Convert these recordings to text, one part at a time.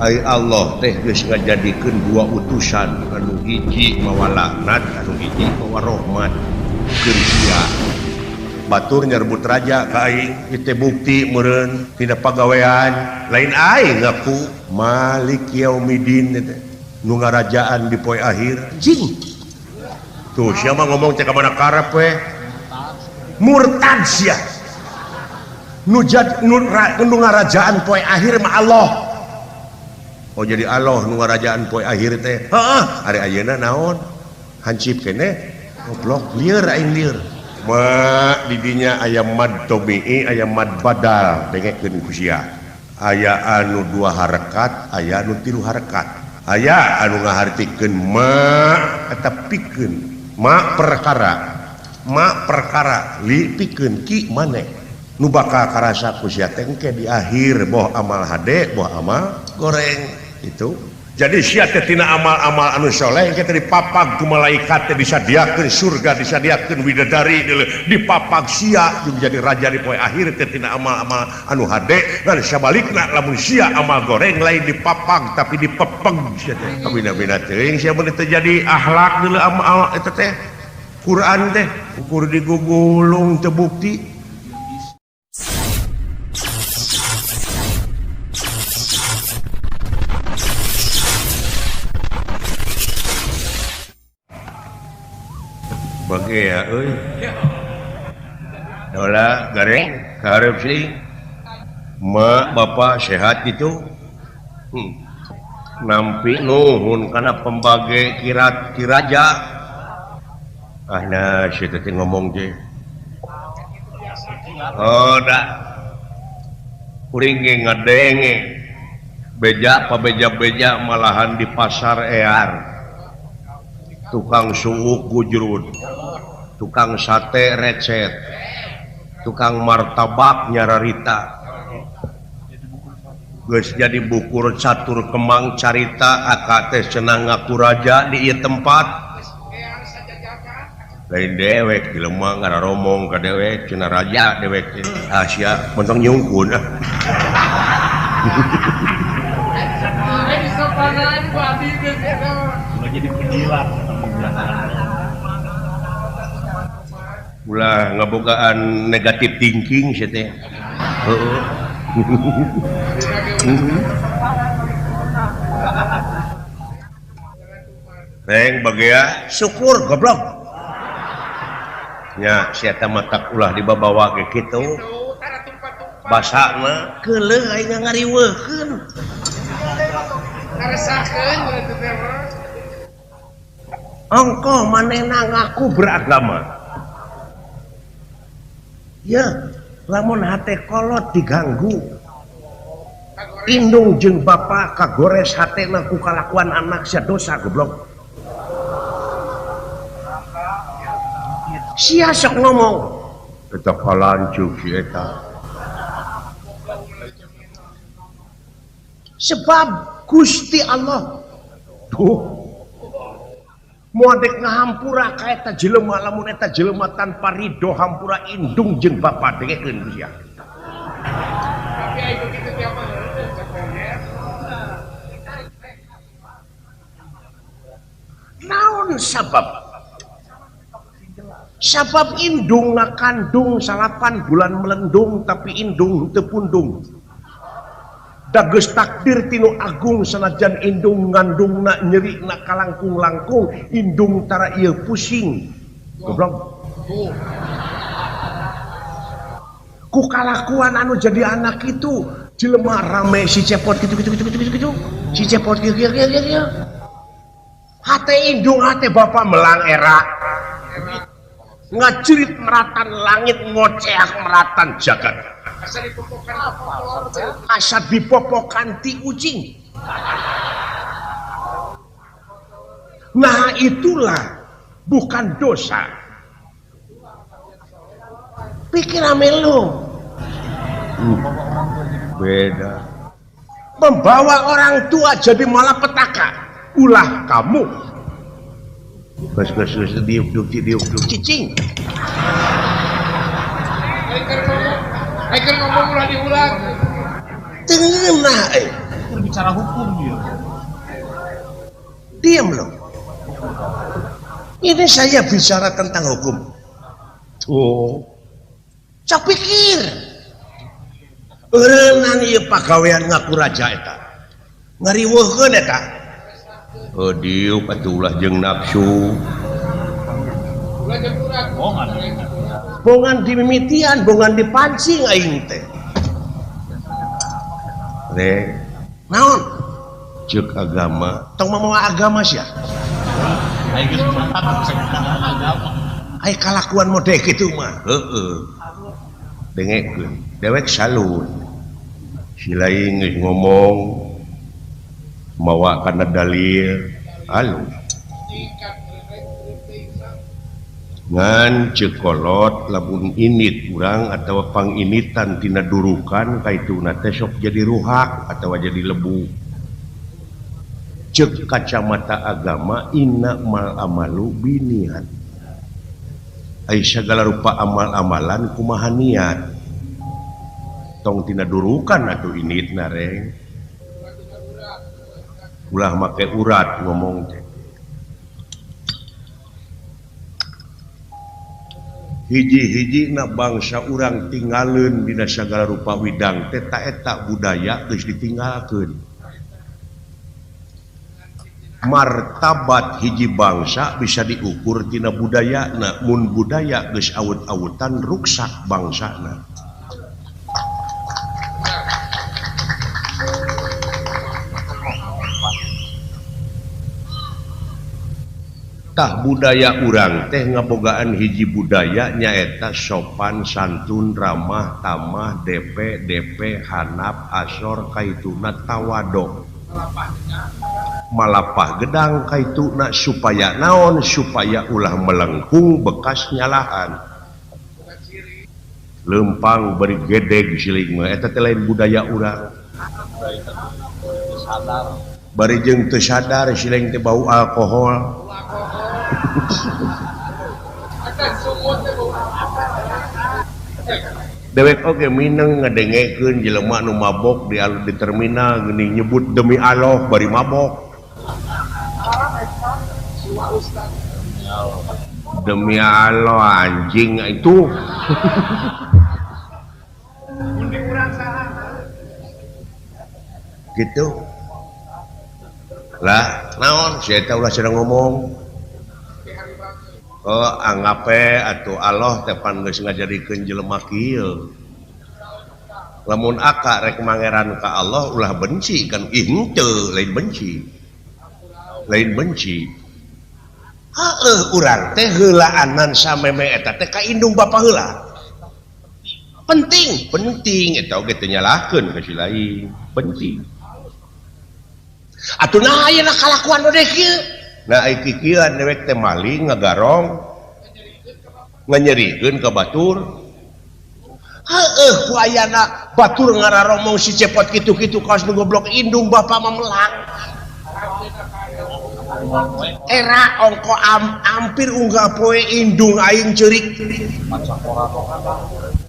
Ai Allah teh geus ngajadikeun dua utusan anu hiji mawa laknat anu hiji mawa rahmat keur sia. Batur nyerbut raja ka aing ieu bukti meureun tina pagawean lain aing ngaku Malik Yaumidin teh nu ngarajaan di poe akhir. Jing. Tuh sia mah ngomong teh ka mana karep we. Murtad sia. Nu nu ngarajaan poe akhir mah Allah. Oh jadi Allah nu ngarajaan poe akhir teh. Heeh, ari ayeuna naon? Hancip keneh. Goblok lieur aing lieur. Ma didinya aya mad tabi'i, aya mad badal, dengekeun ku sia. Aya anu dua harakat, aya anu tilu harakat. Aya anu ngahartikeun ma eta pikeun, ma perkara. Ma perkara li pikeun ki maneh. Nu bakal karasa ku sia teh engke di akhir boh amal hade, boh amal goreng. Itu jadi sia teh tina amal-amal anu soleh engke teh dipapag ku malaikat teh disadiakeun surga, disadiakeun widadari, dipapag sia jeung jadi raja di poe akhir teh tina amal-amal anu hade. Ngan sabalikna lamun sia amal goreng lain dipapag tapi dipepeng sia teh. Kabina-bina teuing sia mun teu jadi akhlak deuleu amal eta teh Quran teh ukur digugulung teu bukti. Bagi ya, euy. Dola gareng karep sih. Ma bapak sehat gitu. Nampi nuhun kana pembage kirat kiraja. Ah nah si teh ngomong teh. Oh da. Kuring ge ngadenge. Beja pabeja-beja malahan di pasar ear. Tukang suuk gujrud, tukang sate recet, tukang martabak nyararita, geus jadi bukur catur kemang carita akak teh cenah ngaku raja di ieu tempat. Lain dewek jelema ngararomong ka dewek cenah raja dewek teh. Ah sia montong nyungkun ah. Jadi penjilat. Ulah ngabogaan negatif thinking sia teh. Heeh. Reng bagea syukur goblok. Nya sia teh matak ulah dibabawa ge kitu. Basana keuleuh aing ngariweuhkeun. Ngaresakeun teh. Ongkoh manehna ngaku beragama. Ya, lamun hate kolot diganggu. Indung jeung bapa kagores hatena ku kalakuan anak sia dosa goblok. Sia sok ngomong, eta kalanjuk si eta. Sebab Gusti Allah duh moal dek ngahampura ka eta jelema lamun eta jelema tanpa ridho hampura indung jeung bapa dengekeun ku sia. Naon sabab? Sabab indung ngakandung 9 bulan melendung tapi indung teu pundung. Dageus takdir tinu agung sanajan indung ngandungna nyerina kalangkung-langkung indung tara ieu pusing. Goblok. Ku kalakuan anu jadi anak itu jelema rame si cepot gitu gitu gitu gitu gitu. Si cepot kieu kieu kieu kieu. Hate indung hate bapak melang era. Ngajerit meratan langit ngoceak meratan jagat. Asa dipopokan ti ucing. Nah itulah bukan dosa. Pikir ame lu. Beda. Membawa orang tua jadi malapetaka. Ulah kamu. Gus gus gus diuk diuk diuk diuk cicing. Aiker ngomong ulah diulang. Tengenah eh. Bicara hukum dia. Diam loh. Ini saya bicara tentang hukum. Tuh. Cok pikir. Eureunnan ieu pagawean ngaku raja eta. Ngariweuhkeun eta. Oh diuk atuh ulah jeung nafsu. Bongan dimimitian, bongan dipancing aing teh. Re, naon? Ceuk agama, tong mamawa agama sia. Aing geus mantap agama. Ai kalakuan mode kitu mah. Heeh. Dengekeun, dewek salun. Si lain geus ngomong mawa kana dalil, alus. Ngan cekolot lamun init urang atawa panginitan tina durukan kaituna teh sok jadi ruhak atawa jadi lebu. Cek kacamata agama inna mal amalu biniat. Ai sagala rupa amal-amalan kumaha niat. Tong tina durukan atuh initna reng. Ulah make urat ngomong teh. Hiji-hiji na bangsa urang tinggaleun dina sagala rupa widang teh ta eta budaya geus ditinggalkeun. Martabat hiji bangsa bisa diukur tina budayana, mun budaya geus awut-awutan ruksak bangsana. Tah budaya urang teh ngabogaan hiji budaya nyaeta sopan santun ramah tamah DP DP hanap asor kaituna tawado malapah gedang kaituna supaya naon supaya ulah melengkung bekas nyalahan lempang beri gedeg siling mah eta teh lain budaya urang bari jeung teu sadar siling teh bau alkohol. Dewek oge mineng ngadengekeun jelema nu mabok di di terminal geuning nyebut demi Allah bari mabok. Demi Allah anjing itu. Gitu. Lah, naon sia eta ulah sedang ngomong. Oh anggape atuh Allah teh pan geus ngajadikeun jelema kieu. Lamun aka rek mangeran ka Allah ulah benci kan ih henteu lain benci. Lain benci. Heueuh urang teh heulaanan sameme eta teh ka indung bapa heula. Penting, penting eta oge teu nyalahkeun ka si lain, penting. Atuh nah ayeuna kalakuan ode kieu. Nah ai kikieuan dewek teh maling ngagarong nganyerikeun ka batur. Heueuh ku ayana batur ngararomong si cepot kitu-kitu kaos nu goblok indung bapa mah melang. Era ongko ampir unggal poe indung aing ceurik.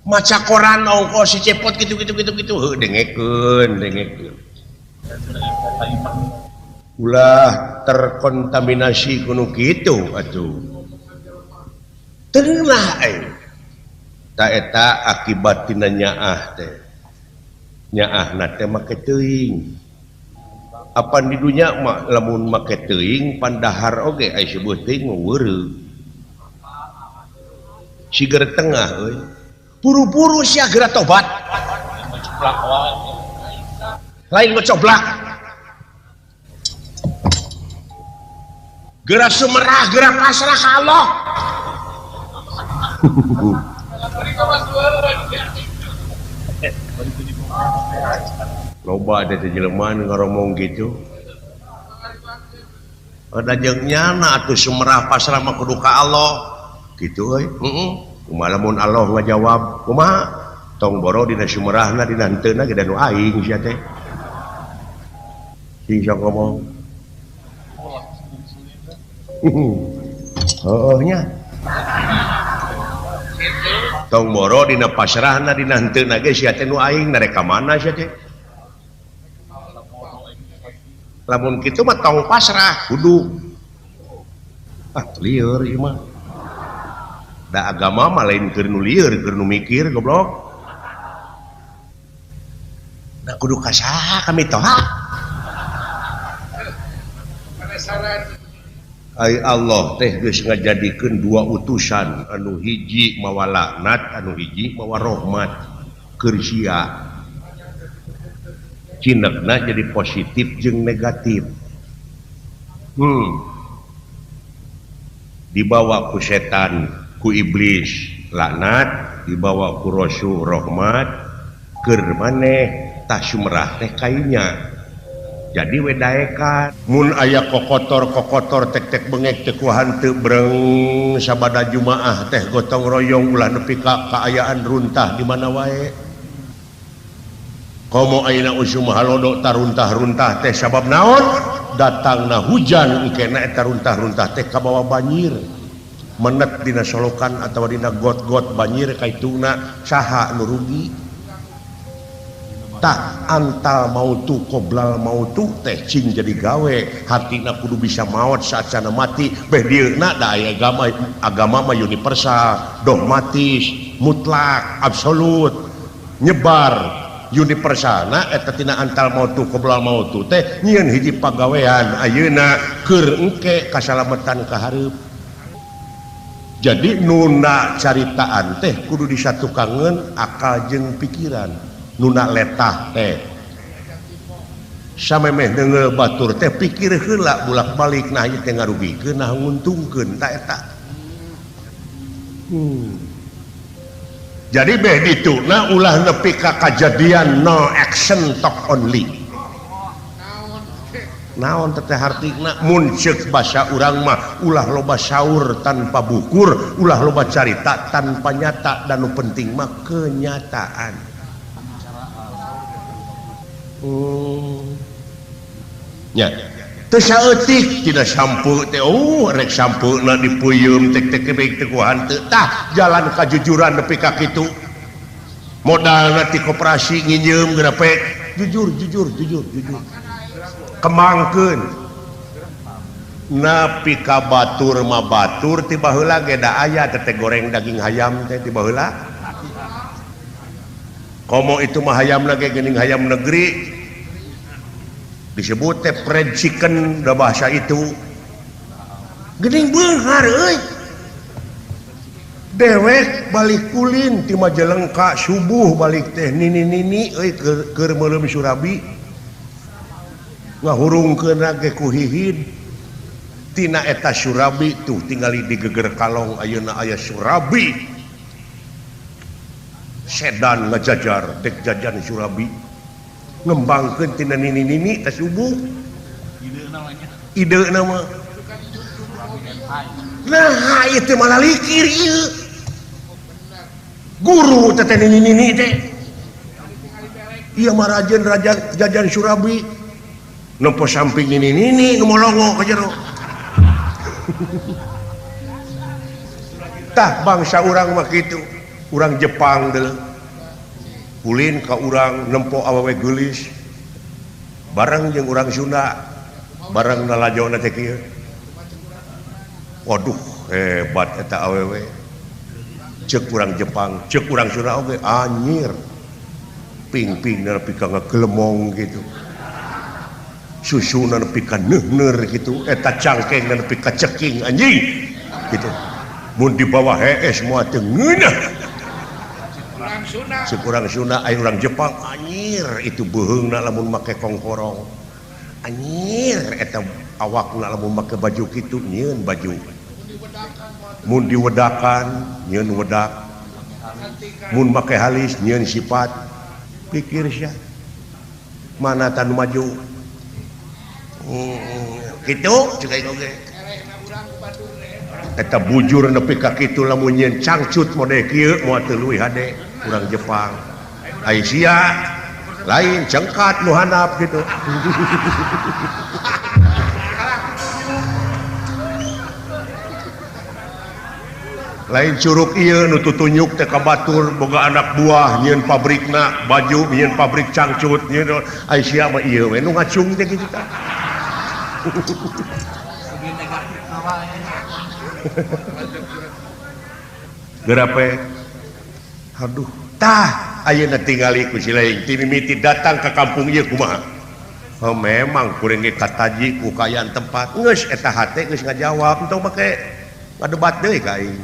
Maca koran ongko si cepot kitu-kitu kitu-kitu heuh dengekeun dengekeun. Ulah terkontaminasi kuno kitu atuh. Tenah euy. Ta eta akibat tina nyaah teh. Nyaahna teh make teuing. Apan di dunya mah lamun make teuing pandahar oge aya sebuah teuing mah weureu. Siger tengah euy. Buru-buru sia geura tobat. Lain ngocoblak. Geura sumerah, geura pasrah ka Allah. Loba ada teh jelema nu ngaromong kitu. Ada jeung nyana atuh sumerah pasrah mah kudu ka Allah. Kitu euy. Heeh. Kumaha lamun Allah ngajawab, kumaha? Tong boro dina sumerahna dina henteuna ge da nu aing sia teh. Sing sok ngomong. Heueuh nya. Tong boro dina pasrahna dina henteuna ge sia teh nu aing narek ka mana sia teh. Lamun kitu mah tong pasrah kudu. Ah lieur ieu mah. Da agama mah lain keur nu lieur, keur nu mikir goblok. Da kudu ka saha kami toha? Ai Allah teh geus ngajadikeun dua utusan, anu hiji mawa laknat, anu hiji mawa rahmat keur sia. Cinekna jadi positif jeung negatif. Dibawa ku setan, ku iblis laknat, dibawa ku rasul rahmat, keur maneh tah sumerah teh kainya. Jadi wedaekan mun aya kokotor-kokotor tek-tek bengek teu kuahan teu breng sabada jumaah teh gotong royong ulah nepi ka kaayaan runtah di mana wae. Komo ayeuna usum halodo taruntah-runtah teh sabab naon? Datangna hujan engkena eta runtah-runtah teh kabawa banjir. Menet dina solokan atawa dina got-got banjir kaituna saha nu rugi? Tah antal mautu qoblal mautu teh cing jadi gawe hatina kudu bisa maot saacana mati beh dieuna da aya agama agama mah universal dogmatis mutlak absolut nyebar universalna eta tina antal mautu qoblal mautu teh nyieun hiji pagawean ayeuna keur engke kasalametan ka hareup. Jadi nuna caritaan teh kudu disatukangeun akal jeung pikiran. Nuna letah teh samemeh deungeul batur teh pikir heula bolak-balik nah ieu teh ngarugikeun nah nguntungkeun ta eta. Jadi beh dituna ulah nepi ka kajadian no action talk only. Naon teh hartina mun ceuk basa urang mah ulah loba saur tanpa bukur, ulah loba carita tanpa nyata dan nu penting mah kenyataan. Nya teu saeutik tina sampu teh rek sampeuna dipeuyeum tek tek tek teu kuahan teu tah jalan kajujuran nepi ka kitu modalna ti koperasi nginjeum geura jujur jujur jujur jujur kemangkeun nepi ka batur mah batur ti baheula ge da aya teh goreng daging hayam teh ti baheula. Komo itu mah hayam lagi geuning hayam negeri disebut teh fried chicken da bahasa itu geuning beunghar euy dewek balik kulin ti Majalengka subuh balik teh nini-nini euy keur meuleum surabi ngahurungkeun ge ku hihid tina eta surabi tuh tingali di geger kalong ayeuna aya surabi sedan ngajajar dek jajan surabi ngembangkeun tina nini-nini teh subuh ide nama nah ieu teh malah likir ieu guru teh nini-nini teh ieu mah rajen raja jajan surabi nempo samping nini-nini nu molongo ka jero. Tah bangsa urang mah kitu. Urang Jepang deuleu ulin ka urang nempo awewe geulis bareng jeung urang Sunda bareng nalajona teh kieu. Waduh hebat eta awewe ceuk urang Jepang ceuk urang Sunda oge anjir ping-ping nepi ka ngagelemong gitu susuna nepi ka neuhneur gitu eta cangkeng nepi ka ceking anjing gitu mun dibawa hees moal teu ngeunah. Sekurang Sunda aya urang Jepang anjir itu beuheungna lamun make kongkorong anjir eta awakna lamun make baju kitu nyieun baju mun diwedakan nyieun wedak mun make halis nyieun sifat pikir sia mana tanu maju kitu ceuk aing oge eta bujur nepi ka kitu lamun nyieun cangcut mode kieu moal teu leuwih hade urang Jepang Aisyah lain cengkat nu handap gitu. Lain curug ieu nu tutunyuk teh ka batur boga anak buah nyieun pabrikna baju nyieun pabrik cangcut nyieun Aisyah mah ieu we nu ngacung teh kitu tah. Gerape aduh tah ayeuna tingali ku si laing ti mimiti datang ka kampung ieu kumaha. Oh memang kuring ge kataji ku kaayaan tempat geus eta hate geus ngajawab entong make ngadebat deui ka aing.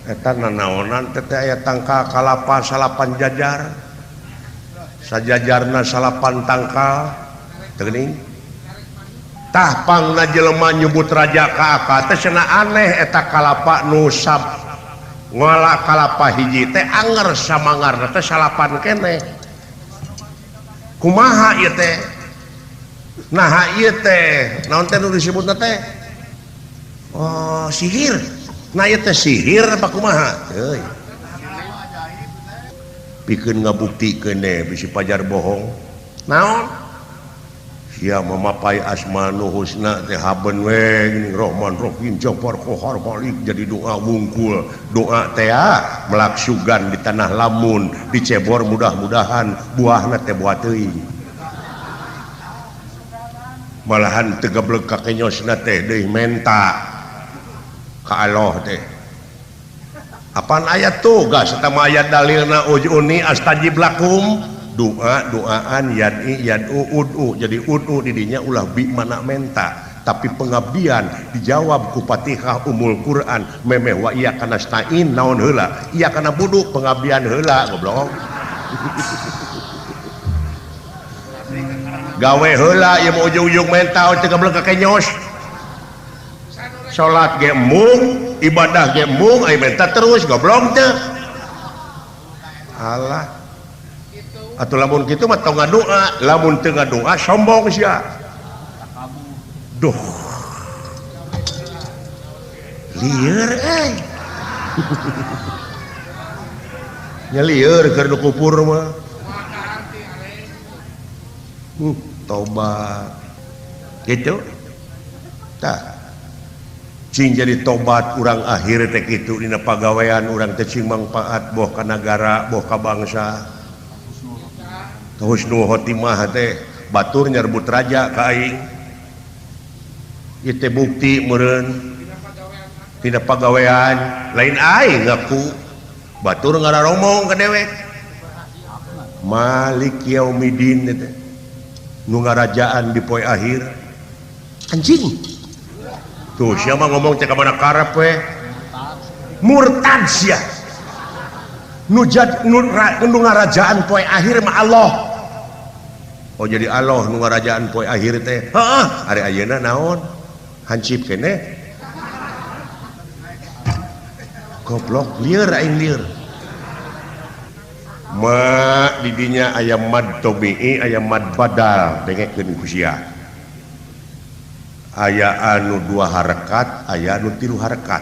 Eta nanaonan teh aya tangkal kalapa salapan jajar sajajarna salapan tangkal teu geuning. Tah pangna jelema nyebut raja ka aka teh cenah aneh eta kalapa nu sab ngola kalapa hiji teh anger samangarna teh salapan keneh. Kumaha ieu teh? Naha ieu teh naon teh nu disebutna teh? Oh, sihir. Nah ieu teh sihir apa kumaha? Euy. Pikeun ngabuktikeun deh bisi pajar bohong. Naon? Sia mamapai asma nu husna teh haben we geuning Rahman Rahim Jabbar Qahar Malik jadi doa wungkul. Doa teh melaksugan di tanah lamun dicebor mudah-mudahan buahna teh buah teuing. Malahan teu gablek ka kenyosna teh deui menta ka Allah teh. Apaan ayat tugas eta mah ayat dalilna ujuni astajib lakum. Doa doaan yad'i yad'u ud'u jadi ud'u didinya ulah bi mana menta tapi pengabdian dijawab ku Fatihah Ummul Quran memeh wa iyyaka nasta'in naon heula iya kana budu pengabdian heula goblok gawe heula ieu mah ujung-ujung menta teu gablek ka kenyos salat ge embung ibadah ge embung aya menta terus goblok teu alah atau lamun kitu mah tong ngadoa lamun teu ngadoa sombong sia duh lieur euy nya lieur keur nu kupur mah tobat gitu tah cing jadi tobat urang akhir teh kitu dina pagawean urang teh cing mangpaat boh ka nagara boh ka bangsa. Husnul khotimah teh batur nyerbut raja ka aing. Ieu teh bukti meureun tina pagawean lain aing ngaku batur ngararomong ka dewek. Malik yaumidin teh nu ngarajaan di poe akhir. Anjing. Tuh sia mah ngomong teh ka mana karep we. Murtad sia. Nu ngarajaan poe akhir mah Allah. Oh jadi Allah nu ngarajaan poe akhir teh. Heeh, ari ayeuna naon? Hancip keneh. Goblok lieur aing lieur. Ma didinya aya mad tabi'i aya mad badal dengekeun ku sia. Aya anu dua harakat, aya anu tilu harakat.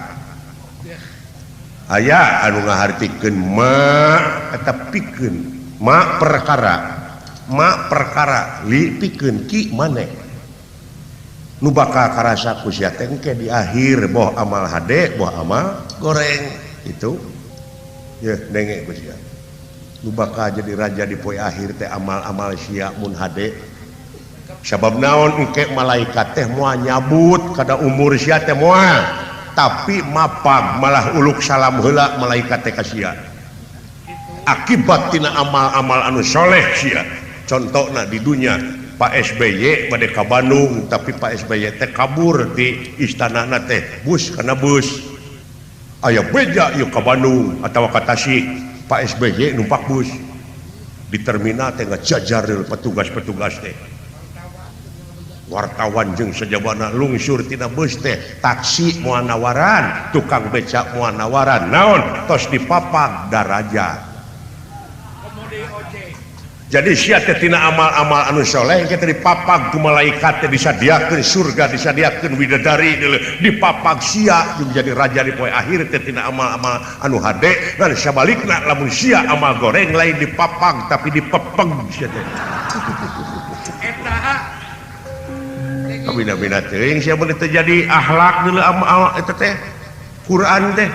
Aya anu ngahartikeun ma eta pikeun ma perkara li pikeun ki maneh nu bakal karasa ku sia teh engke di akhir boh amal hade boh amal goreng itu yeuh denge ku sia nu bakal jadi raja di poe akhir teh amal-amal sia mun hade sabab naon engke malaikat teh moal nyabut kada umur sia teh moal tapi mapag malah uluk salam heula malaikat teh ka sia akibat tina amal-amal anu soleh sia. Contohna di dunya Pak SBY bade ka Bandung tapi Pak SBY teh kabur di istanana teh bus kana bus aya beja ieu ka Bandung atawa ka Tasik Pak SBY numpak bus di terminal teh ngajajar petugas-petugas teh wartawan jeung sajabana lungsur tina bus teh taksi moal nawaran tukang becak moal nawaran naon tos dipapag daraja. Jadi sia teh tina amal-amal anu soleh engke teh dipapag ku malaikat teh disadiakeun surga disadiakeun widadari dipapag sia jeung jadi raja di poe akhir teh tina amal-amal anu hade ngan sabalikna lamun sia amal goreng lain dipapag tapi dipepeng sia teh. Eta kabina-bina teuing sia mun teu jadi akhlak deuleu amal eta teh Quran teh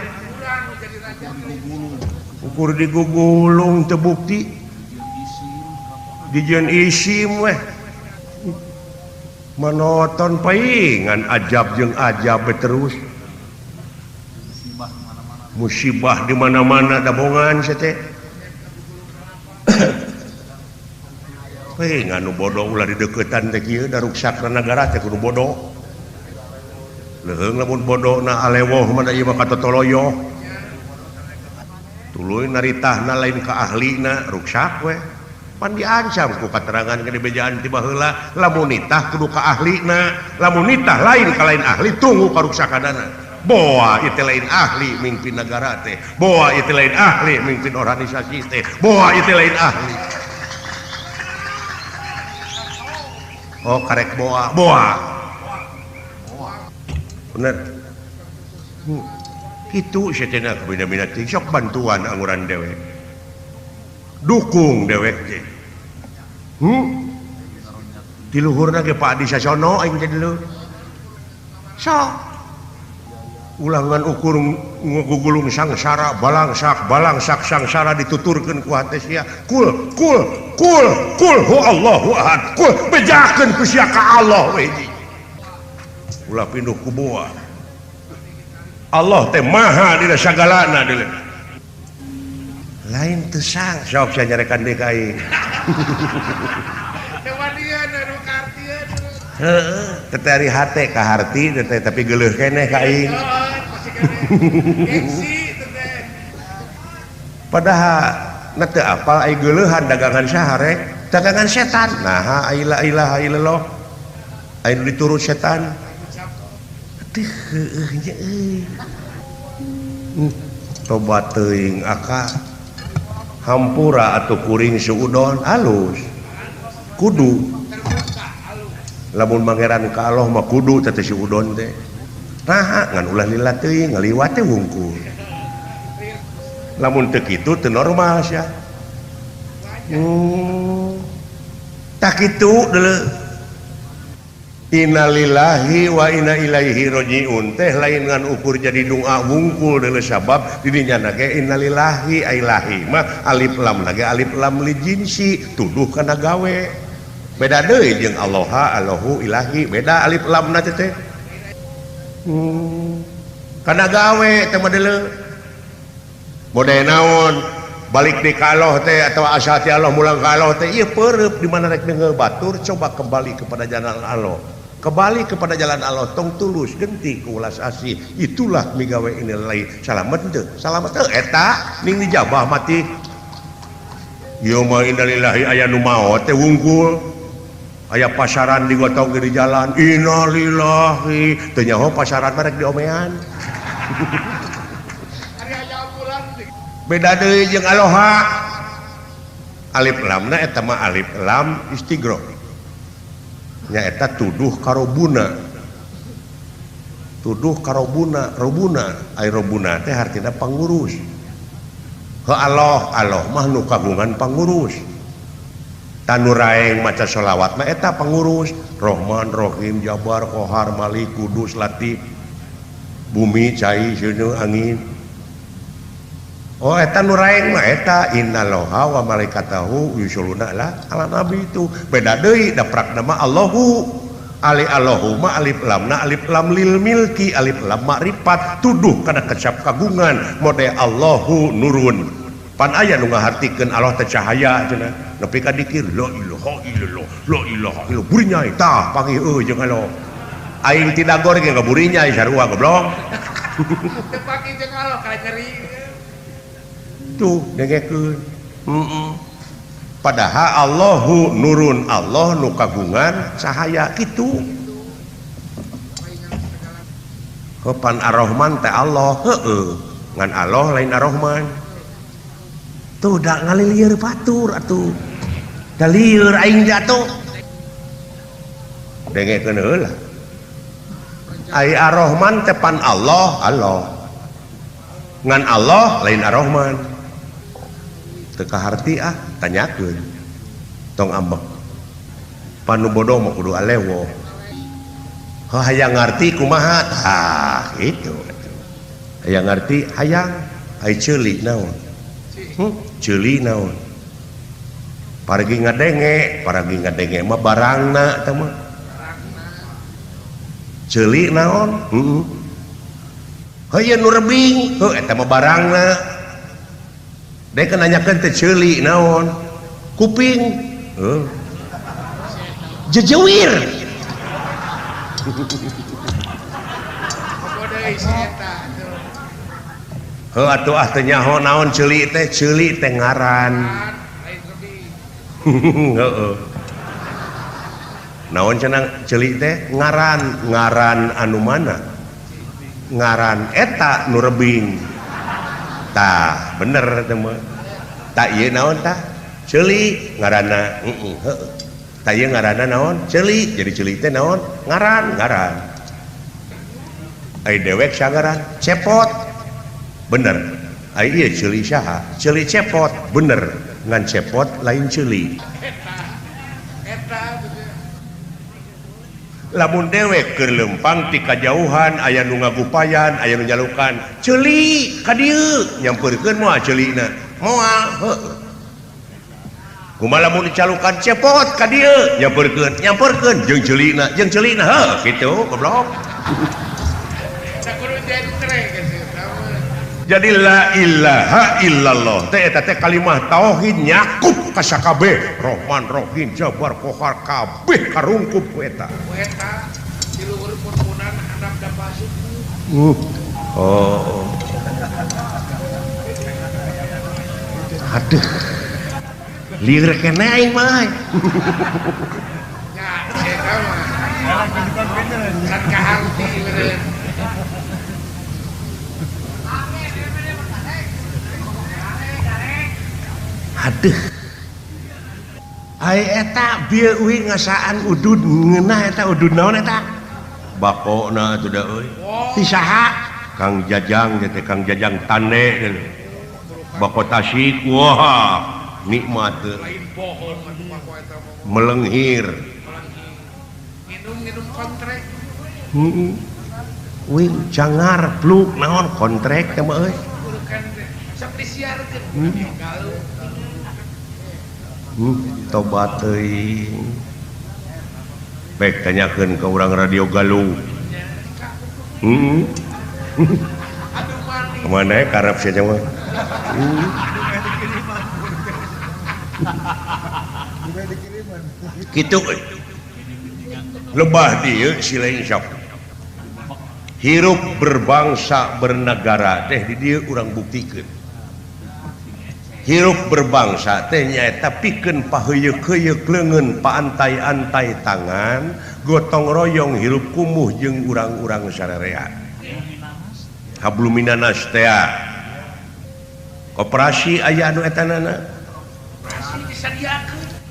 ukur digugulung teu bukti dijieun isim weh. Monoton paingan ajab jeung ajab terus. Musibah di mana-mana dabongan sia teh. Paingan nu bodoh ulah dideukeutan teh kieu da ruksakna nagara teh kudu bodoh. Leuheung lamun bodohna alewoh mah da ieu mah katotoloyo. Tuluy naritahna lain ka ahlina ruksak we. Pan diancam ku katerangan ke dibejaan ti baheula lamun nitah kudu ka ahlina, lamun nitah lain ka lain ahli tunggu karuksakanana. Boa itu lain ahli mimpin negara teh, boa itu lain ahli mimpin organisasi teh, boa itu lain ahli. Oh karek boa, boa. Bener. Kitu setenah bina-bina ting sok bantuan anguran dewek. Dukung dewek teh. Di luhurna ge Pak Adi Sasono aing teh dulu. Sok ulangan ukur ngugulung sangsara balangsak balangsak sangsara dituturkeun ku hate sia. Kul kul kul kul hu Allahu ahad. Kul bejakeun ku sia ka Allah we hiji. Ulah pinduh ku boa. Allah teh maha dina sagalana deuleu. Lain teu sang sok sia nyarekan deui ka aing. Teu wanian anu kaartieun. Heeh, teh ari hate ka harti teh tapi geuleuh keneh ka aing. Gengsi teh. Padahal na teu apal ai geuleuhan dagangan saha rek? Dagangan setan. Naha ai la ilaha illallah. Ai nu diturut setan. Teu heueuh nya euy. Tobat teuing aka. Hampura atuh kuring suudon alus. Kudu. Lamun mangeran ka Allah mah kudu teh si udon teh. Naha ngan ulah lila teuing ngaliwat teh wungkul. Lamun teu kitu teu normal sia. Tah kitu deuleu. Innalillahi wa inna ilaihi rajiun teh lain ngan ukur jadi doa wungkul deuleu sabab di dinya ge innalillahi ailahi mah alif lam lagi alif lam li jinsi tuduh kana gawe. Beda deui jeung Alloha Allahu ilahi beda alif lamna teh teh. Kana gawe teh mah deuleu. Model naon balik di ka Allah teh atawa asal ti Allah mulang ka Allah teh ieu peureub di mana rek deungeul batur coba kembali kepada jalan Allah. Kembali kepada jalan Allah tong tulus genti ku ulas asih. Itulah migawe inillahi. Salamet teu? Salamet teu eta ning dijabah mati. Ieu mah innalillahi aya nu maot teh wungkul. Aya pasaran digotong di jalan innalillahi teu nyaho pasaran mah rek diomean. Beda deui jeung aloha. Alif lamna eta mah alif lam istighro. Nya eta tuduh karobuna. Tuduh karobuna, robuna. Ai robuna teh hartina pangurus. Heuh Allah, Allah mah nu kagungan pangurus. Tanu raeng maca sholawat mah eta pangurus. Rohman, Rohim, Jabar, Kohar, Malik, Kudus, Latif. Bumi, cai, seuneu, angin. Oh eta nu raeng mah eta innalloha wa malaikatahu yusholluna ala nabi itu. Beda deui da prakna mah Allahu. Ali Allahu ma alif lamna alif lam lil milki alif lam makrifat tuduh kana kecap kagungan mode Allahu nurun. Pan aya nu ngahartikeun Allah teh cahaya cenah. Nepi ka dikir la ilaha illallah la ilaha illallah burinyai tah panggih euy jeung Allah. Aing ti dagor ge ngaburinyai sarua goblok. Teu panggih jeung Allah ka nyeri. Tuh dengekeun. Padahal Allahu nurun Allah nu kagungan cahaya kitu. Pan Ar-Rahman teh Allah heueuh. Ngan Allah lain Ar-Rahman. Tuh da ngalilieur batur atuh. Da lieur aing jatuh. Dengekeun heula. Ai Ar-Rahman teh pan Allah, Allah. Ngan Allah lain Ar-Rahman. Teu kaharti ah, tanyakeun. Tong ambek. Pan nu bodoh mah kudu alewoh. Heuh hayang ngarti kumaha? Tah kitu. Hayang ngarti hayang ai ceuli naon? Ceuli naon? Paragi ngadenge mah barangna teh mah. Ceuli naon? Heeh. Heuh nu rebing, heuh eta mah barangna. Dek nanyakeun teh ceuli naon? Kuping. Heuh. Jejewir. Heuh atuh ah teu nyaho naon ceuli teh ngaran. Heeh. Naon cenah ceuli teh ngaran, ngaran anu mana? Ngaran eta nu rebing. Tah, bener teh mah. Tah ieu naon tah? Ceuli ngaranna. Heeh, heuh. Tah ieu ngaranna naon? Ceuli. Jadi ceuli teh naon? Ngaran, ngaran. Ai dewek sangaran cepot. Bener. Ai ieu ceuli saha? Ceuli cepot. Bener. Ngan cepot lain ceuli. Lamun dewek keur leumpang ti kajauhan aya nu ngagupayan, aya nu nyalukan. Ceuli ka dieu nyampeurkeun moal ceulina. Moal, heuh. Kumaha lamun dicalukan cepot ka dieu nyampeurkeun, nyampeurkeun jeung ceulina, heuh kitu goblok. Jadi la ilaha illallah teh eta teh kalimah tauhid nyakup ka sakabeh Rahman Rahim Jabar Qahar kabeh karungkup ku eta. Ku eta di luhur pun-punan handap da pasuku. Oh. Aduh. Lieur keneh aing mah. Nya eta mah. Can kaharti meureun. Aduh. Ai eta bieu uing ngasaan udud ngeunah eta udud naon eta? Bakona atuh da euy. Ti saha? Kang Jajang teh Kang Jajang Tande. Bako Tasik wah nikmat teu. Melenghir. Nginum-nginum kontrek. Heeh. Uing cangar pluk naon kontrek teh mah euy. Sok disiarkeun. Tobat teuing. Baik tanyakeun ka urang Radio Galuh. Kemana karep sia mah. Kitu euy. Lebah dieu si lain sok. Hirup berbangsa bernegara teh di dieu urang buktikeun. Hirup berbangsa teh nyaeta pikeun paheuyeuk-heuyeuk leungeun paantai-antai tangan gotong royong hirup kumuh jeung urang-urang sarerea. Habluminanas teh koperasi aya anu etanana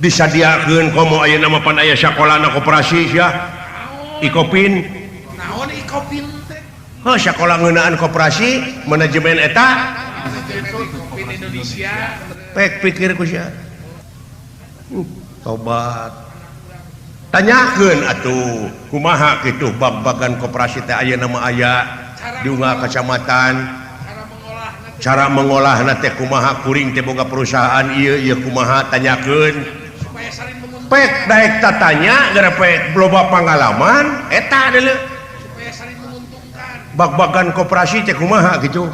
disadiakeun komo ayeuna mah pan aya sakolana koperasi sia Ikopin naon Ikopin teh heuh sakola ngeunaan koperasi manajemen eta Ikopin Indonesia pek pikir ku sia. Tobat tanyakeun atuh kumaha kitu bab-bagan koperasi teh ayeuna mah aya di unggal kecamatan cara mengolahna teh kumaha kuring teh boga perusahaan ieu ieu kumaha tanyakeun supaya saling menguntungkan pek daek tatanya gara pek loba pangalaman eta deuleu supaya saling menguntungkan bag-bagan koperasi teh kumaha kitu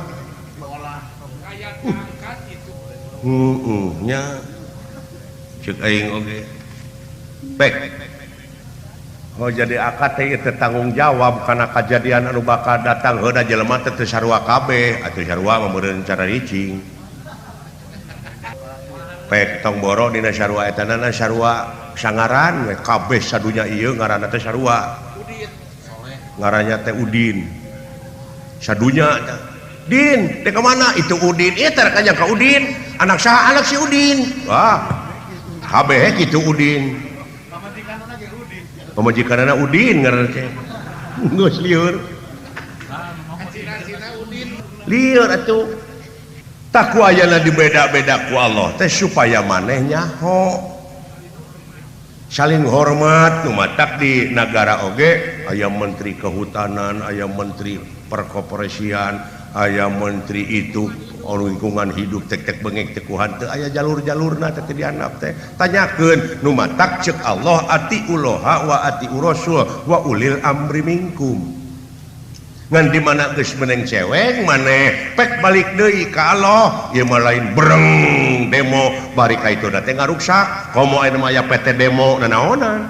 heeh nya ceuk aing oge pek oh jadi akad teh teu tanggung jawab kana kajadian anu bakal datang heuh da jelema teh teu sarua kabeh atuh sarua mah meureun cara ricing pek tong boro dina sarua eta nana sarua sangaran we kabeh sadunya ieu ngaranna teh sarua Udin ngarannya teh Udin sadunya Din teh ka mana itu Udin ieu teh rek ka Udin anak saha anak si Udin wah kabeh kitu Udin pamajikanana Udin ngaranna teh geus lieur lieur atuh tah ku ayana dibeda-beda ku Allah teh supaya maneh nyaho saling hormat nu matak di nagara oge aya menteri kehutanan aya menteri perkoperasian aya menteri itu Lingkungan hidup tek-tek bengek tekuhan teu aya jalur-jalurna teh dianap teh tanyakeun nu matak ceuk Allah atiullaha wa atiur rasul wa ulil amri minkum ngan di mana geus meneng cewek maneh pek balik deui ka Allah ieu mah lain breng demo bari ka itu teh ngaruksak komo aya mah aya PT demo nanaonan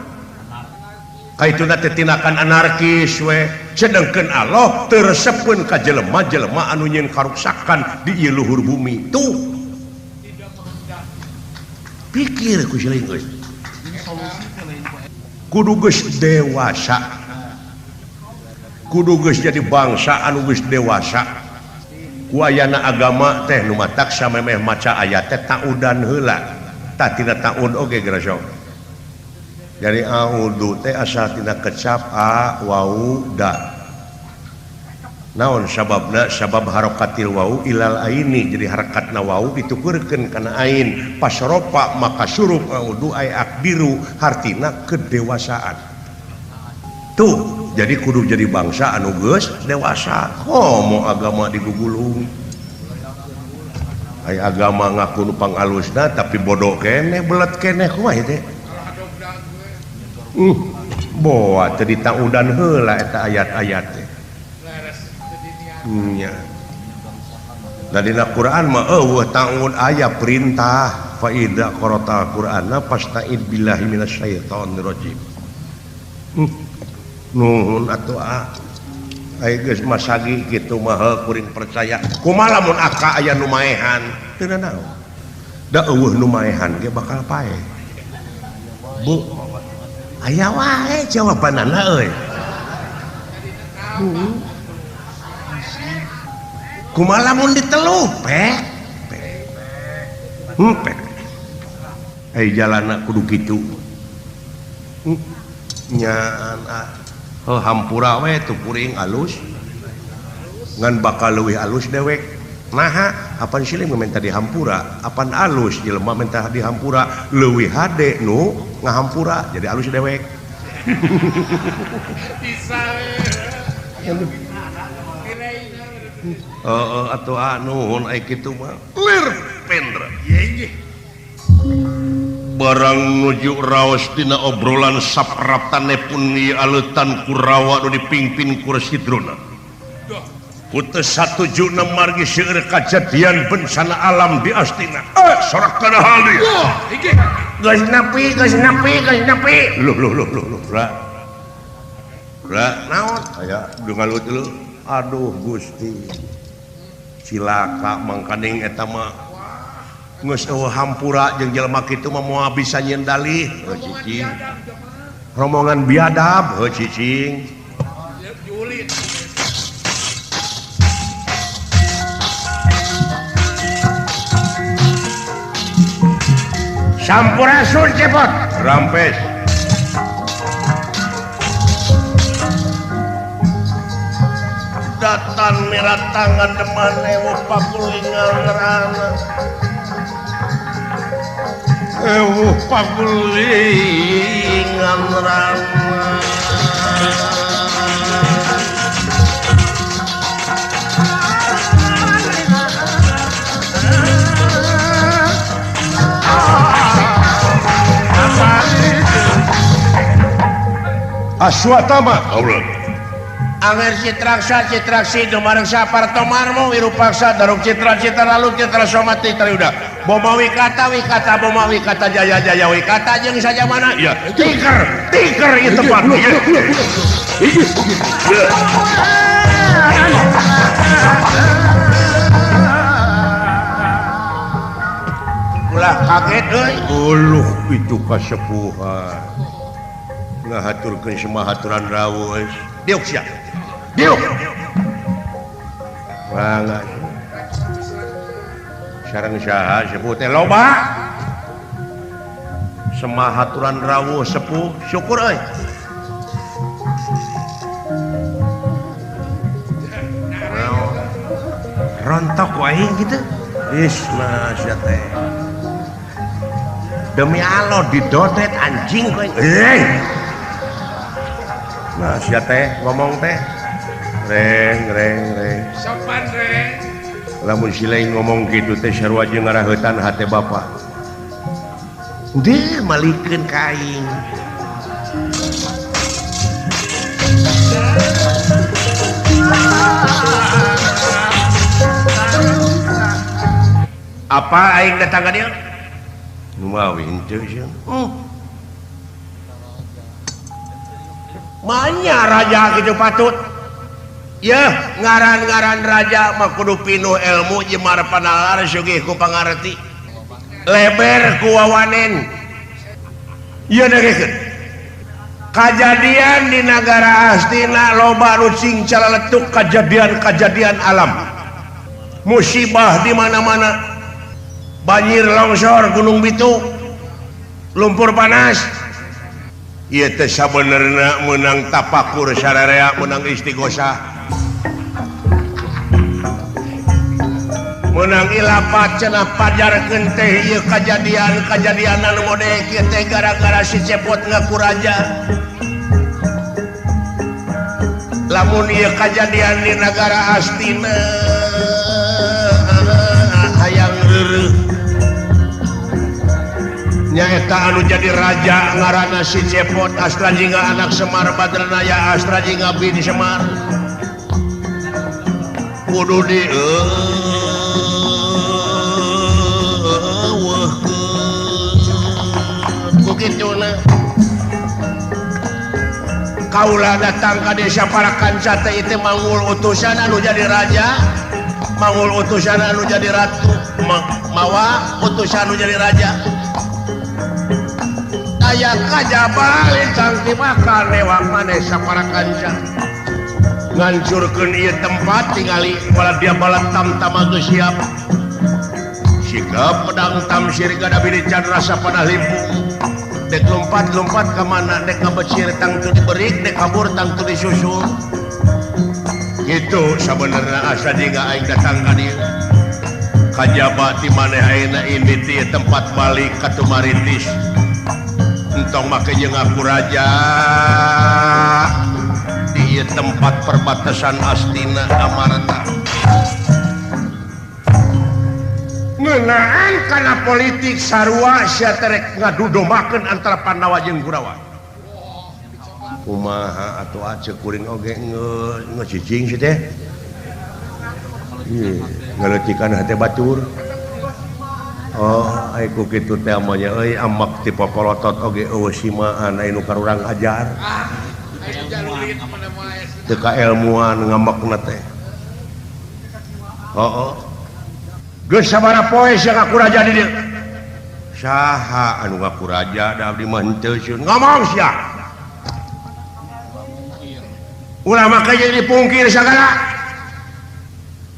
ka itu teh tindakan anarkis we sedangkan Allah teu resepeun ka jelema-jelema anu nyieun karuksakan di ieu luhur bumi tuh pikir ku siling geus kudu geus dewasa kudu geus jadi bangsa anu geus dewasa ku ayana agama teh nu matak samemeh maca ayat teh taudan heula tah tina taud oge geura dari audu teh asal tina kecap a wau da naon sababna sabab harokatil wau ilal aini jadi harakatna wau ditukurkeun kana ain pasropa maka surup audu ay akdiru hartina kedewasaan tuh jadi kudu jadi bangsa anu geus dewasa komo agama digugulung ay agama ngaku nu pangalusna tapi bodoh keneh belet keneh kumaha teh boa teu ditaudan heula eta ayat-ayat teh nya da dina Quran mah eueuh taun aya perintah fa idza qara'tal Qur'ana fasta'id billahi minasyaitonir rajim nuhun atuh ah ai geus masagi kitu mah kuring percaya kumaha lamun aka aya nu maehan teu nanaon da eueuh nu maehan ge bakal paeh bu aya wae jawabanana euy kumaha lamun ditelu pek pek ai jalana kudu kitu nyaan heuh hampura we tuh kuring alus ngan bakal leuwih alus dewek naha apan silih minta dihampura apan alus jelema minta dihampura leuwih hade nu ngahampura jadi alus dewek bisa heeh atuh nuhun ai kitu mah lir pendra barang nuju raos dina obrolan sapraptane pun ieu aleutan Kurawa nu dipimpin ku Resi Drona putus satujuna margi seueur kajadian bencana alam di Astina sorak kana hal dieu geus nepi geus nepi geus nepi loh loh loh loh ra ra naon aya ngalut lu aduh Gusti cilaka mangkaning eta mah geus eueuh hampura jeung jelema kitu mah moal bisa nyieun dalih heuh cicing rombongan biadab heuh cicing Sampurasun cepot rampes datan miratangan deman ewuh pagulingan rana ewuh pagulingan rana Aswatama Allah Anger citraksa citraksi dumarengsa partomarmo wirupaksa daruk citra citra lalu citra somati triyuda boma wikata wikata boma wikata jaya jaya wikata jeung saja mana ya tiker tiker ieu tempat ulah kaget euy uluh itu kasepuhan ngahaturkeun semahaturan rawuh diuk sia diuk mangga sareng saha sepuh teh loba semahaturan rawuh sepuh syukur euy rontok wae kitu is masya teh demi Allah didodet anjing kowe nah sia teh ngomong teh reng reng reng sopan reng Lamun silai ngomong kitu teh sarua jeung ngaraheutan hate bapa. Deui malikeun ka aing. Apa aing datang ka dieu? Nu mawi henteu sieun. Manya raja kitu patut. Yeuh, ngaran-ngaran raja mah kudu pinuh ilmu jeung marpanalar sugih ku pangarti. Leber ku wawanen. Ieu dengekeun. Kajadian di nagara Astina loba nu cing calaletuk kajadian-kajadian alam. Musibah di mana-mana. Banjir longsor Gunung Bitu, lumpur panas. Ieu teh sabenerna meunang tapakur sararea, meunang istighosah. Menang ilapat cenah pajarkeun teh ieu kajadian-kajadian anu mode kieu teh gara-gara si Cepot ngaku raja. Lamun ieu kajadian di nagara Astina hayang reureuh. Nyaeta anu jadi raja ngaranna si Cepot Astra Jingga anak Semar Badranaya Astra Jingga bin Semar. Kudu di Kaula datang ka desa Parakanca teh itu manggul utusan anu jadi raja, manggul utusan anu jadi ratu, mawa utusan anu jadi raja. Aya kajaba lintang ti bakal lewat desa Parakanca. Ngancurkeun ieu tempat tingali wala dia balat tam-tama geus siap. Sikap pedang tamsir gada bini candra sapanah limpung. Dek lompat-lompat ke mana, dek ngabecir tangtu diberik, dek kabur tangtu disusul. Gitu sabenerna asa jingga aing datang ka dieu. Kajaba ti maneh ayeuna ini ti tempat balik ka Tumaritis. Entong make jeung aku raja di ieu tempat perbatasan Astina Amarta. Ngeunaan kana politik sarua sia terek ngadudomakeun antara Pandawa jeung Kurawa. Kumaha atuh aceuk kuring oge ngecicing si teh. Ngaleutikan hate batur. Oh, ai ku kitu teh mah nya euy amak ti popolotot oge eueuh simaan aya nu karurang ajar. Teu kaelmuan ngambekna teh. Heuh. Geus sabaraha poe sia ngaku raja di dieu? Saha anu ngaku raja da abdi mah henteu sieun. Ngomong sia. Ulah make jadi dipungkir sagala.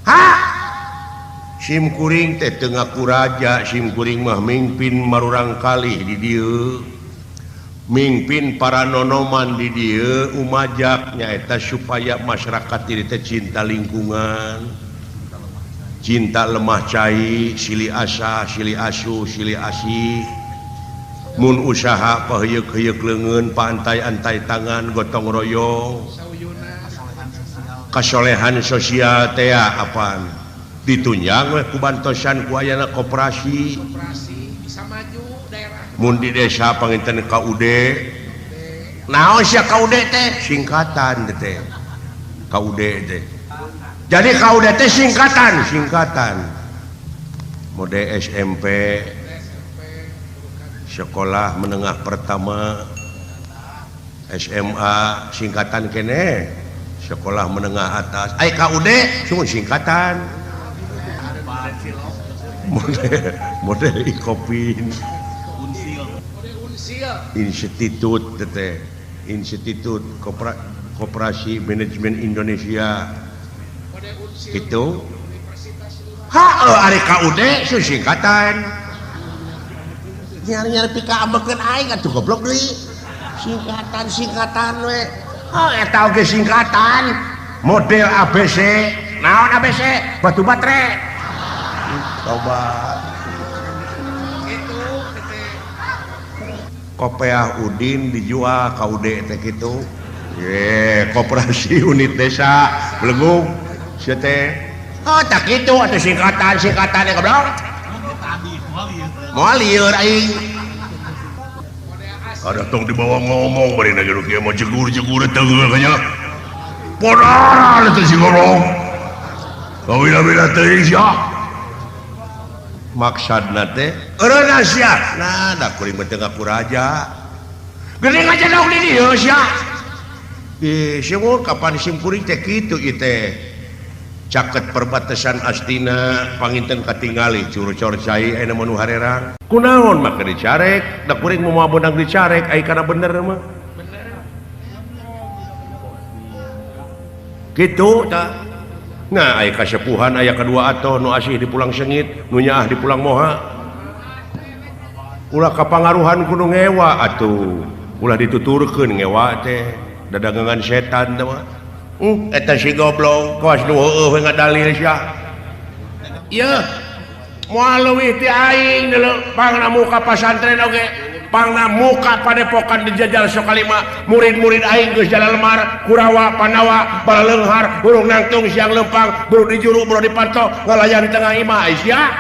Ha? Sim kuring teh teu ngaku raja, sim kuring mah mingpin marurang kalih di dieu. Mingpin para nonoman di dieu umajak nyaeta supaya masyarakat di teh cinta lingkungan. Cinta lemah cai, silih asah, silih asuh, silih asih. Mun usaha paheuyeuk-heuyeuk leungeun, paantai-antai tangan, gotong royong. Kasolehan sosial teh apaan? Ditunjang we ku bantosan ku ayana koperasi. Mun di desa panginten KUD. Naon sia KUD teh? Singkatan teh. KUD teh. Jadi KUD teh singkatan, singkatan. Mode SMP, sekolah menengah pertama, SMA singkatan kene, sekolah menengah atas. Ai KUD cuma singkatan. Model Ikopin. Institut teh, Institut Koperasi Manajemen Indonesia. Itu ha ari KUD singkatan. Nyari-nyari pika ambekeun aing atuh goblok deui. Singkatan-singkatan we. Oh eta oge singkatan. Model ABC. Naon ABC? Batu baterai. Tobat. Kopeah Udin dijual KUD teh kitu. Ye, koperasi unit desa Belegung. Sia teh Oh tak kitu atuh singkatan-singkatan goblok. Moal lieur aing. Ada tong dibawa ngomong bari na jeruk ieu mah jegur-jegur teu nya. Podaran teh si goblok. Kawila-wila teuing sia. Maksudna teh eureuna sia. Nah, da kuring mah teu ngaku raja. Geuning aja dong di dieu sia. Di sumur kapan simkuring teh kitu ieu teh. Caket perbatasan Astina panginten katingali curcor cai ayeuna mah nu harerang. Kunaon make dicarek, da kuring moal beunang dicarek ai kana bener mah. Bener. Kitu tah. Nah, ai kasepuhan aya kadua atoh nu asih di pulang sengit, nu nyaah di pulang moha. Ulah kapangaruhan kudu ngewa atuh. Ulah dituturkeun ngewa teh, dadangan setan teh mah. Eta si goblok kawas nu heueuh we ngadalil sia. Ieu moal leuwih ti aing deuleu pangna muka pasantren oge, pangna muka padepokan dijajal Sokalima, murid-murid aing geus jalan lemar, Kurawa, Pandawa, balaleunghar, burung nangtung siang lempang, buru di juru, buru di panto, ngalayan di tengah imah ai sia.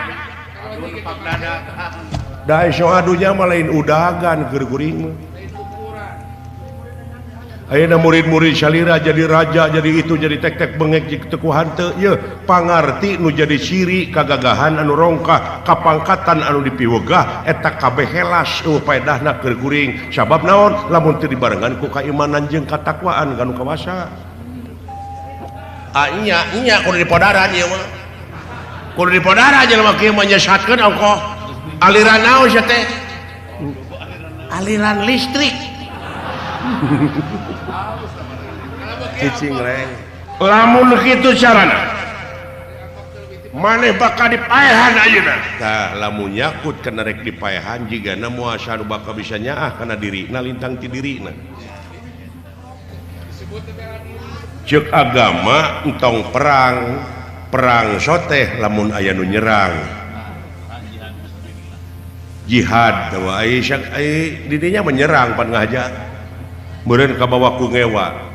Da iso adunya mah lain udagan keur kuring mah. Ayeuna murid-murid salira jadi raja jadi itu jadi tek-tek bengek jeung teu ku hanteu yeuh pangarti nu jadi ciri kagagahan anu rongkah kapangkatan anu dipiwegah eta kabeh helas eueuh paedahna keur kuring sabab naon lamun teu dibarengan ku kaimanan jeung katakwaan kanu kawasa. Ah nya nya kudu dipodaran ieu mah kudu dipodaran jelema kieu mah nyesatkeun ongkoh aliran naon sia teh aliran listrik. Cicing reng lamun kitu carana maneh bakal dipaehan ayeuna tah lamun nyakut kana rek dipaehan jigana moal anu bakal bisa nyaah kana dirina lintang ti dirina. Ceuk agama entong perang perang soteh lamun aya nu nyerang jihad tawa ai didinya menyerang pan ngahaja meureun kabawa ku ngewa.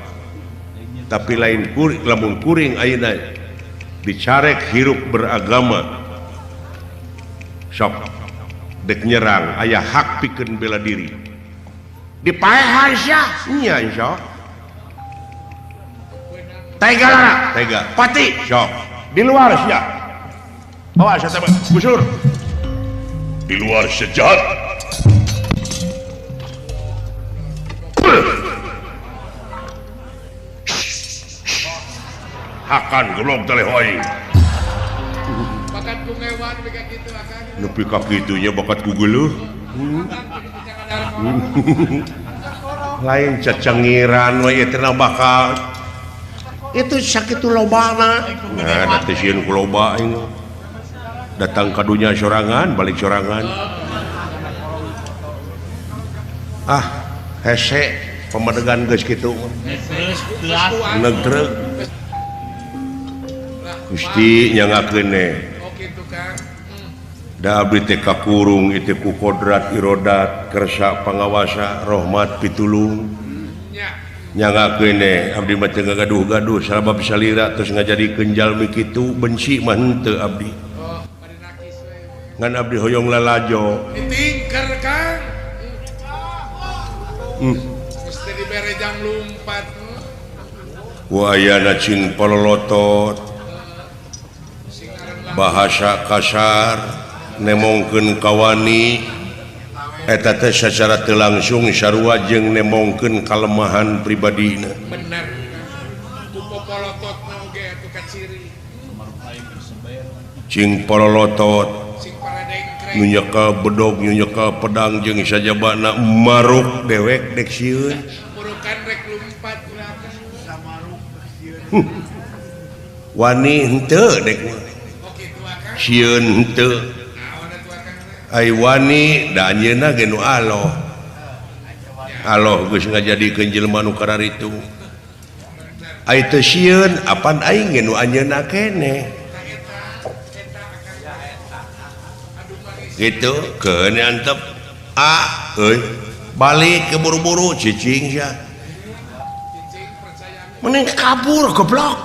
Tapi lain kuring lamun kuring ayeuna dicarek hirup beragama sok dek nyerang aya hak pikeun bela diri dipaehan sia nya sok tega lara tega pati sok di luar sia bawa sia teh busur di luar sejahat. Hakan goblok teh hoy. Bakat ku ngewan nepi ka kitu akan. Nepi ka kitunya bakat ku geuleuh. Lain cecengiran we ieu teh bakal. Itu sakitu lobana. Nah, da teh sieun ku loba aing. Datang ka dunya sorangan, balik sorangan. Ah, hese pamadegan geus kitu mah. Negtreg. Gusti nyangakeun ne. Da abdi teh kakurung itu ku kodrat irodat kersa pangawasa rahmat pitulung. Nyangakeun ne abdi mah teu ngagaduh-gaduh sabab salira terus ngajadikeun jalmi kitu benci mah henteu abdi. Ngan abdi hoyong lalajo. Ditingker Kang. Mesti dibere jang lumpat. Wayana cing pololotot. Bahasa kasar nemongkeun kawani eta teh sacara teu langsung sarua jeung nemongkeun kalemahan pribadina. Bener. Ku popolototna oge atuh kaciri. Cing pololotot nu nyekel bedog nu nyekel pedang jeung sajabana maruk dewek dek sieun. Murukan rek lumpat sieun. Wani henteu dek mah. Sieun henteu. Ai wani da anjeunna ge nu aloh. Aloh geus ngajadikeun jelema nu kararitu. Ai teu sieun apan aing ge nu anjeunna keneh. Gitu keun antep ah euy balik ke buru-buru cicing sia. Mending kabur goblok.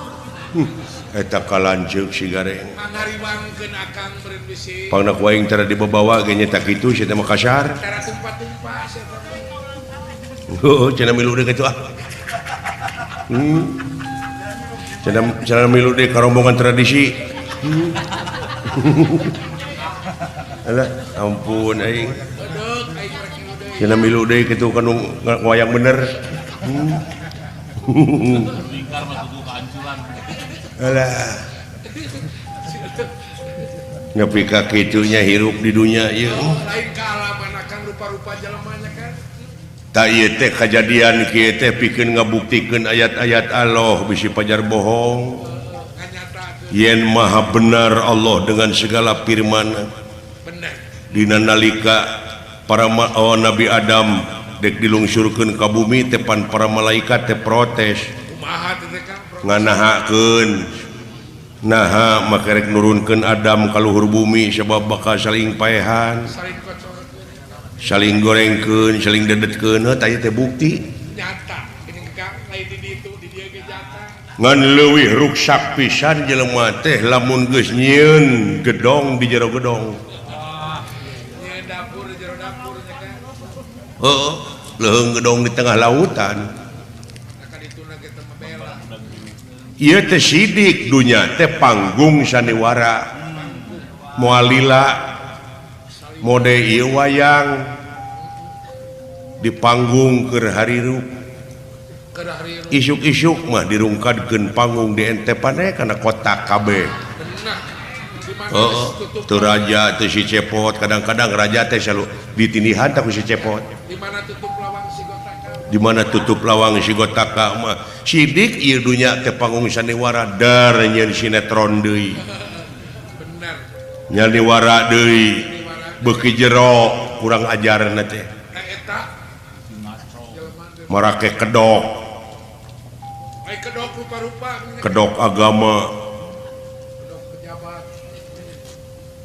Eta kalanceuk si Gareng. Ngariwangkeun akang beureun bisi. Pangna ku aing tara dibabawa ge nya tak kitu sia teh mah kasar. Tara tumpah-tumpah sia teh. Heuh, cenah milu deui kitu ah. Cenah milu deui ka rombongan tradisi. Alah, ampun aing. Cenah milu deui kitu ka nu wayang bener. Alah. Nepi ka kitunya hirup di dunia ieu. Lain kaalaman akang rupa-rupa jelemanya kan. Ta ieu teh kajadian kieu teh pikeun ngabuktikeun ayat-ayat Allah bisi pajar bohong. Yen maha benar Allah dengan segala firman. Benar. Dina nalika para Nabi Adam dek dilungsurkeun ka bumi teh pan para malaikat teh protes. Kumaha teh Kang? Nganahakeun naha make rek nurunkeun Adam ka luhur bumi sebab bakal saling paehan, saling gorengkeun, saling dedetkeun. Heuh tah ieu teh bukti nyata geuning Kang, lain di ditu di dieu ge nyata. Ngan leuwih ruksak pisan jelema teh lamun geus nyieun gedong di jero gedong. Nyieun dapur di jero dapur nya Kang. Heuh, leuheung gedong di tengah lautan. Ieu teh sidik dunya teh panggung sandiwara. Moal lila mode ieu wayang di panggung keur harirup. Isuk-isuk mah dirungkadkeun panggung di entepan we kana kotak kabeh. Heeh, teu raja teh si Cepot, kadang-kadang raja teh selalu ditindihan tah ku si Cepot. Di mana tutup lawang si Gotaka? Di mana tutup lawang si Gotaka mah sidik ieu dunya teh panggung sandiwara dar nyeun sinetron deui. Bener. Nyandiwara deui beuki jero kurang ajarna teh. Eta marake kedok. Ai kedok rupa-rupa. Kedok agama. Kedok pejabat.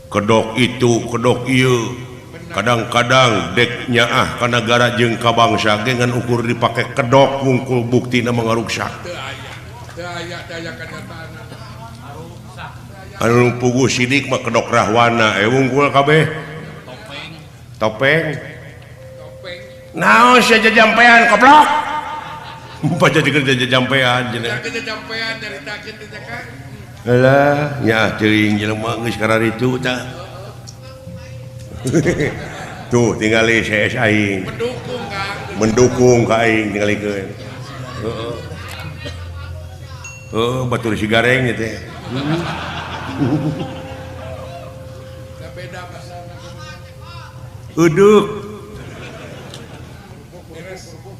Kedok itu, kedok ieu. Kadang-kadang dek nyaah ka nagara jeung ka bangsa ge ngan ukur dipake kedok ngungkul buktina mangaruksak. Teu aya. Teu aya, teu aya kanyataanna. Anu puguh sidik mah kedok rahwana wungkul kabeh. Topeng. Topeng. Topeng. Naon sia jajampean goblok. Baca jeung jajampean cenah. Jajampean nyaritakeun teh Kang. Alah, nyaah teuing jelema geus kararitu tah. Tuh tingali CS aing. Mendukung Kang. Mendukung ka aing tingalikeun. Heeh. Heuh, batur si Gareng ieu teh. Da beda basana. Eudeuh.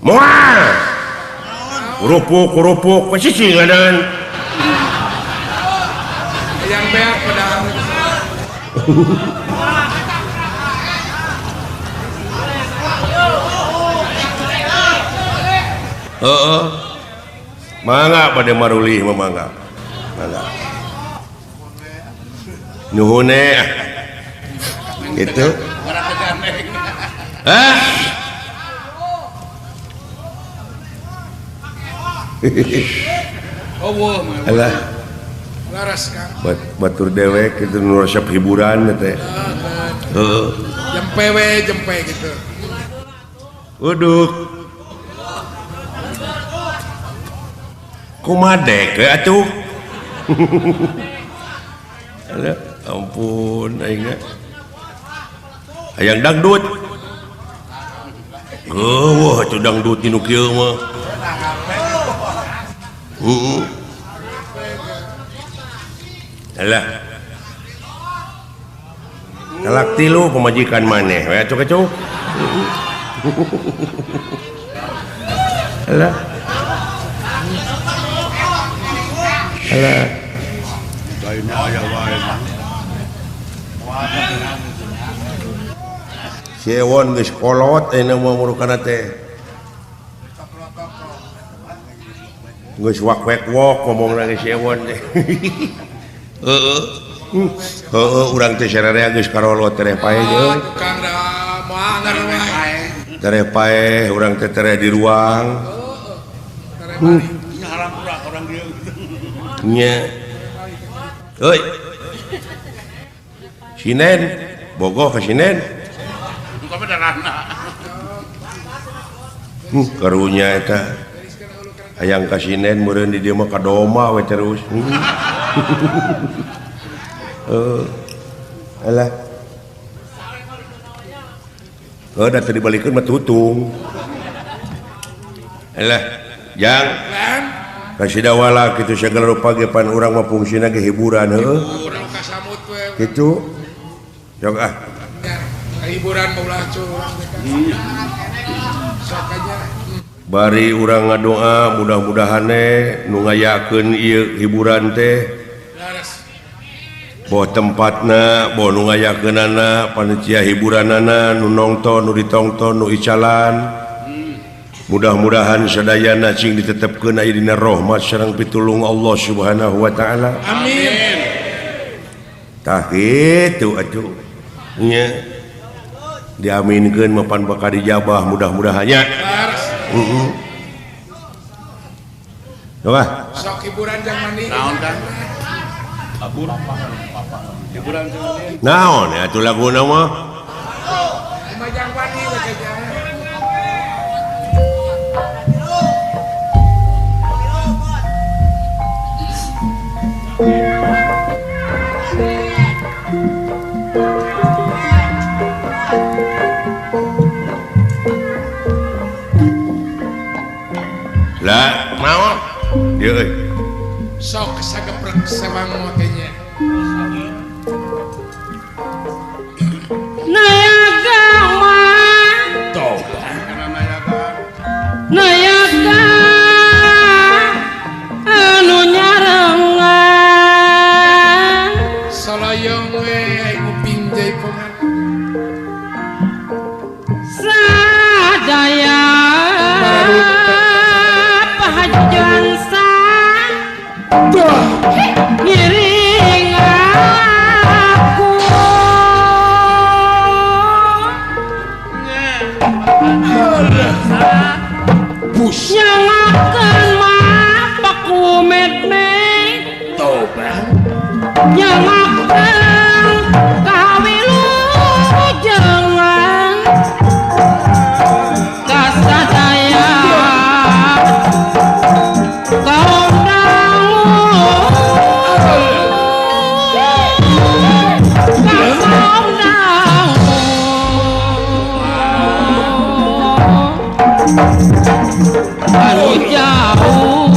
Moal. Kerupuk-kerupuk cicing adan. Yang beak padahal. Heeh. Mangga pada marulih mah mangga. Mangga. Nuhun eh. Gitu. Hah? Oh, wah, alah. Laras Kang. Batur dewek itu nu resep hiburan teh. Heeh. Jempe we, jempe gitu. Uduk. Kumadek we atuh. Alah, ampun aing. Hayang dangdut. Heuh, atuh dangdut nu kieu mah. Heeh. Alah. Talak tilu pemajikan maneh we atuh kecuh. Alah. Alah. Si Ewon geus kolot ayeuna mah murukana teh. Geus wak wek wok ngomongna ge si Ewon teh. Heeh. Heeh urang teh sararea geus karolot tereh paeh euy. Tukang da moal wae. Tereh paeh urang teh tereh di ruang. Heeh. Tereh balik. Nya. Euy. Sinen, bogoh ka sinen. Karunya eta. Hayang ka sinen meureun di dieu mah ka doma we terus. Alah. Heuh da teu dibalikeun mah tutung. Alah, jang. Kasidawala kitu sagala rupa ge pan urang mah fungsina ge hiburan heuh. Kitu. Jog ah. Hiburan mah ulah curang teh. Sok aja. Bari urang ngadoa mudah-mudahan nu ngayakeun ieu hiburan teh. Boh tempatna, boh nu ngayakeunana, panitia hiburanana, nu nongton, nu ditongton, nu icalan. Mudah-mudahan sadayana cing ditetepkeun aya dina rahmat sareng pitulung Allah Subhanahu wa taala. Amin. Tah kitu atuh. Nya. Diaminkeun mapan bakal dijabah mudah-mudahan nya. Heeh. Coba. Sok hiburan jang mandi. Naon kan? Abur. Hiburan jang mandi. Naon atuh laguna mah? Jang mandi we jang. Lah, naon? Dieu euy. Sok sageprek sewang teh nya. Nayaga mah toba nayaga anu nyarengan salayong we kuping jaipongan sadaya pahajansa ngiring aku nyangakeun mah paku med-med toba nyangakeun kawilujengan kasadaya kaum dangu kaum dangu anu jauh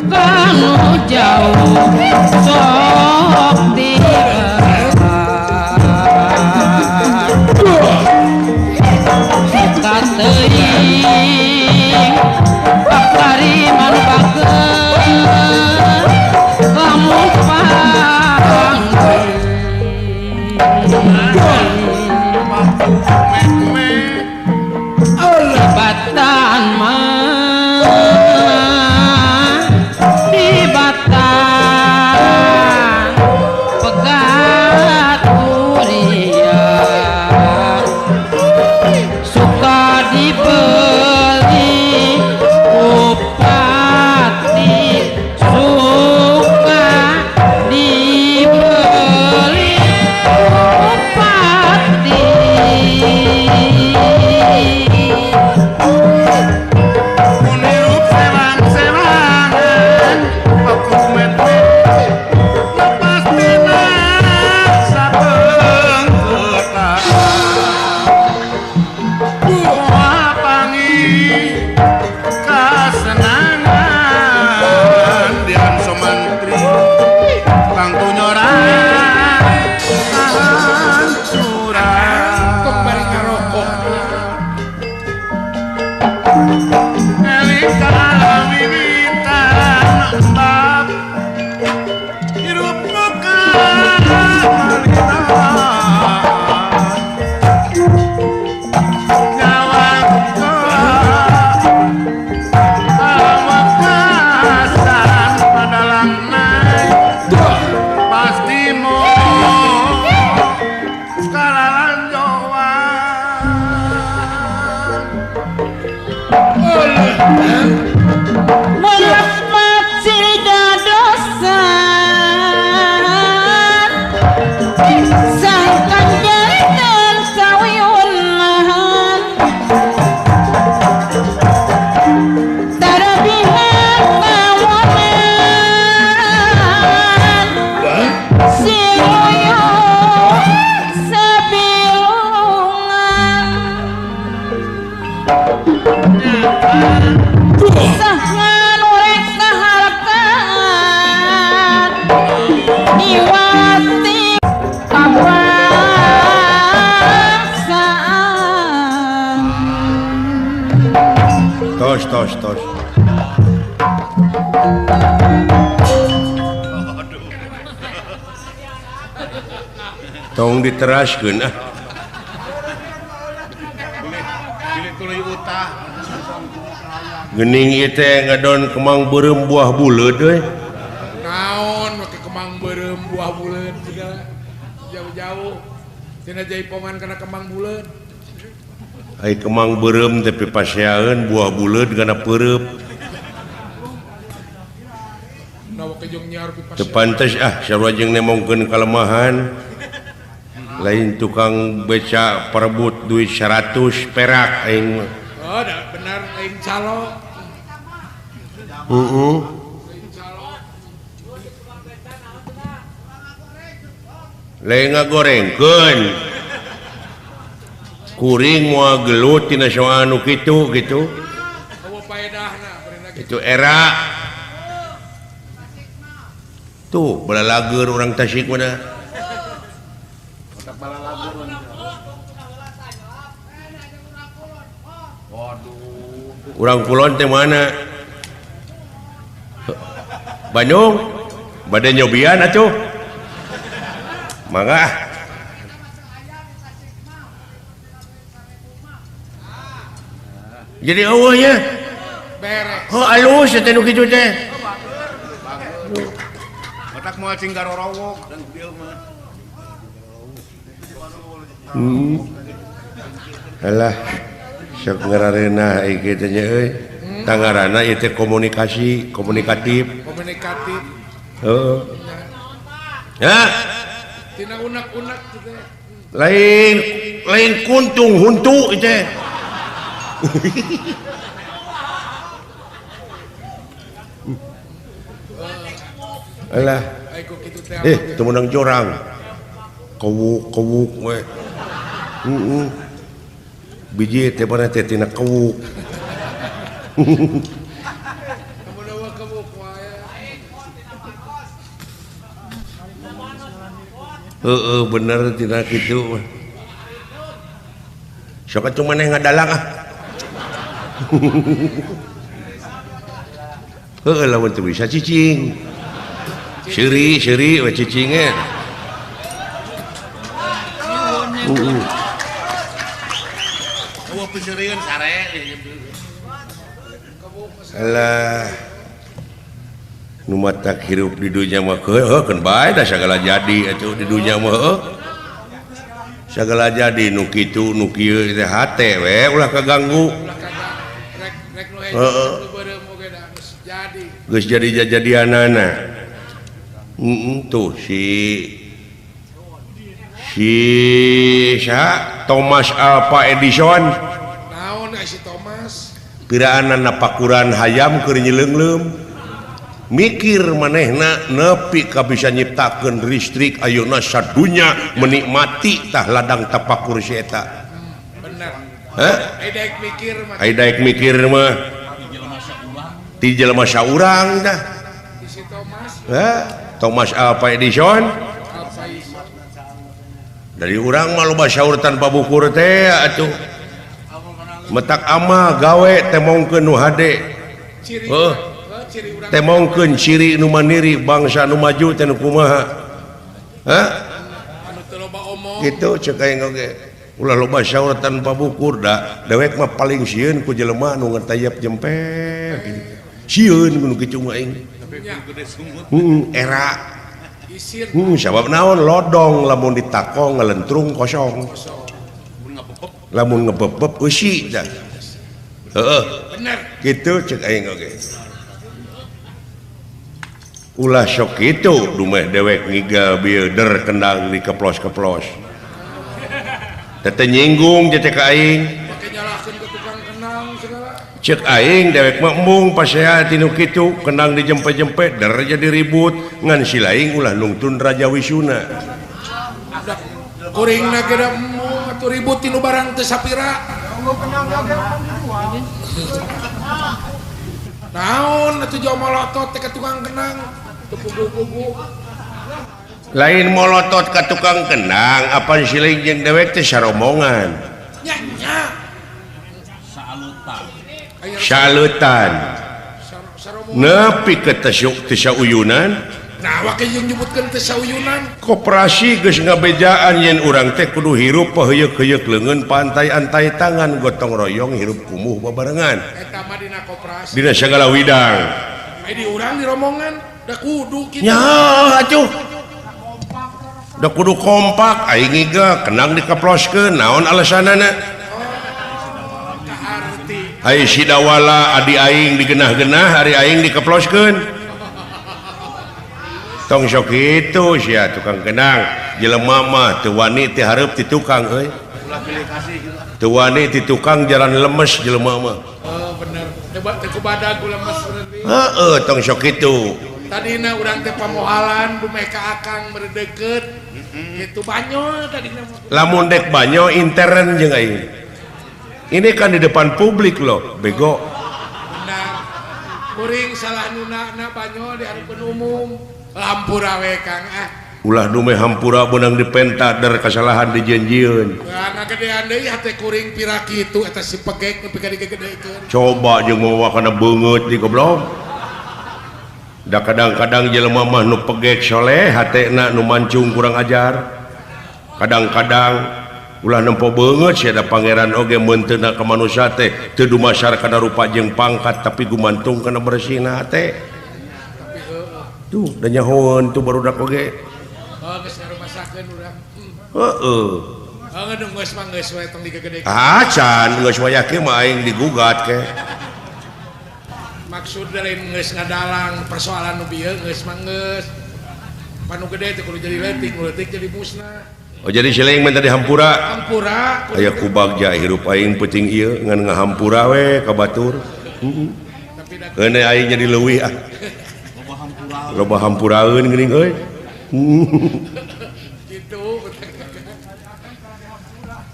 kanu jauh sok tiba kateuing pakariman pager lamun panggih batan mah di batan pegat kuria suka dibeli upati suka dibeli upati. Kok bari ngarokok Melepat sida dosa Saha nu rek ngaharepkeun Iwati kapaksaan. Tos tos tos. Tong diteraskeun ah. Gening ieu teh ngadon kemang beureum buah buleud euy. Naon make kemang beureum buah buleud segala jauh-jauh tina jaipongan kana kemang buleud. Ai kemang beureum teh pipaseaeun buah buleud kana peureub. Teu pantes ah sarua jeung nemongkeun kalemahan. Lain tukang beca perebut duit 100 perak aing mah. Oh, benar aing calo. Heeh. Lain ngagorengkeun. Kuring moal gelut tina soal nu kitu gitu. Itu era. Tuh balalager urang Tasik mah. Urang kulon teh mana? Bandung? Bade nyobian atuh. Mangga. Jadi eueuh nya. Beres. Oh alus teh nu kitu teh. Otak moal cing garorowok dan dieu mah. Alah. Sok ngarareunah ieu teh nya euy. Tangarana ieu teh komunikasi, komunikatif. Komunikatif. Heeh. Ya. Tina unek-unek teh. Lain lain kuntung huntu ieu teh. Alah. Teu meunang jorang. Kewuk-kewuk we. Heeh. Biji teh mana teh tina kewuk. Heeh bener tina kitu. Sok atuh maneh ngadalang ah. Heeh lamun teu bisa cicing. Seuri seuri we cicing ge. Heeh. Alah nu matak hirup di dunya mah heuh keun bae da sagala jadi atuh di dunya mah heuh. Sagala jadi nu kitu nu kieu teh hate we ulah kaganggu. Heeh. Geus jadi jajadianana. Heeh tuh si saha Thomas Alva Edison. Naon si Thomas? Piraanan napakuran hayam keur nyeleungleum. Mikir manehna nepi ka bisa nyiptakeun listrik ayeuna sadunya menikmati tah ladang tapakur si eta. Bener. Hah? Ai daek mikir mah. Ai daek mikir mah. Ti jelema saurang tah. Si Thomas. Hah? Thomas Alva Edison. Dari urang mah loba saur tanpa bukur teh atuh. Metak ama gawe temongkeun nu hade. Heuh. Temongkeun ciri nu mandiri bangsa nu maju teh nu kumaha. Hah? Kitu ceuk aing oge. Ulah loba saur tanpa bukur da dewek mah paling sieun ku jelema nu ngetayap jempe gitu. Sieun nu kitu mah aing. Heeh, era. Sabab naon lodong lamun ditakong ngalentrung kosong. Lamun ngebebeb eusi tah. Heeh. Bener. Kitu ceuk aing oge. Ulah sok kitu dumeh dewek ngigal bieu der kendang dikeplos-keplos. Teh nyinggung teh ka aing. Make nyalahkeun ke tukang kendang segala. Ceuk aing dewek mah embung pasea tinu kitu kendang dijempe-jempe der jadi ribut ngan si laing ulah nungtun Raja Wisuna. Kuringna ge da embung atuh ribut tinu barang teu sapira. Naon atuh jauh molotot teh ka tukang kenang teu pugu-pugu. Lain molotot ka tukang kenang, apan siling jeung dewek teh saromongan. Nya nya. Salutan. Salutan. Nepi ka teu sauyunan. Nah, wake jeung nyebutkeun teu sauyunan. Koperasi geus ngabejaan yen urang teh kudu hirup paheuyeuk-heuyeuk leungeun pantai-antai tangan gotong royong hirup kumuh babarengan. Eta mah dina koperasi. Dina sagala widang. Ai di urang di rombongan da kudu kitu. Nya atuh. Da kudu kompak aing ge kenang dikeploskeun naon alasanana? Oh, kaharti. Ai sidawala adi aing digenah-genah ari aing dikeploskeun. Tong sok kitu sia tukang kenang jelema mah teu wani ti hareup ti tukang euy. Teu wani ti tukang jalan lemes jelema mah. Oh bener. Teu kubadag lemes berarti. Heeh tong sok kitu. Tadina urang teh pamohalan dumeh ka akang meredeukeut. Kitu banyo tadina. Lamun dek banyo intern jeung aing. Ini kan di depan publik loh, bego. Benar. Kuring salah nunana banyo di hareupeun umum. Hampura we Kang ah. Ulah dumeh hampura beunang dipenta der kasalahan dijanjieun. Wah ngagedean deui hate kuring pira kitu eta si pegek nepi ka digegedekeun. Coba jeung mawa kana beungeut di goblok. Da kadang-kadang jelema mah nu pegek soleh hatena nu mancung kurang ajar. Kadang-kadang ulah nempo beungeut sia da pangeran oge meunteuna ka manusia teh teu dumasar kana rupa jeung pangkat tapi gumantung kana bersihna hate. Tuh, da nyahoeun tuh barudak oge. Oh, geus ngarumasakeun urang. Heeh. Oh, geus mah geus we tong digegedekeun. Ah, can geus wayah kieu mah aing digugat ke. Maksud lain geus ngadalang persoalan nu bieu geus mah geus. Pan nu gede teh kudu jadi leutik, nu leutik jadi musnah. Oh, jadi siling mah tadi hampura. Hampura. Aya ku bagja hirup aing peuting ieu ngan ngahampura we ka batur. Heeh. Keun aing jadi leuwih ah. Loba hampuraeun geuning euy. Kitu.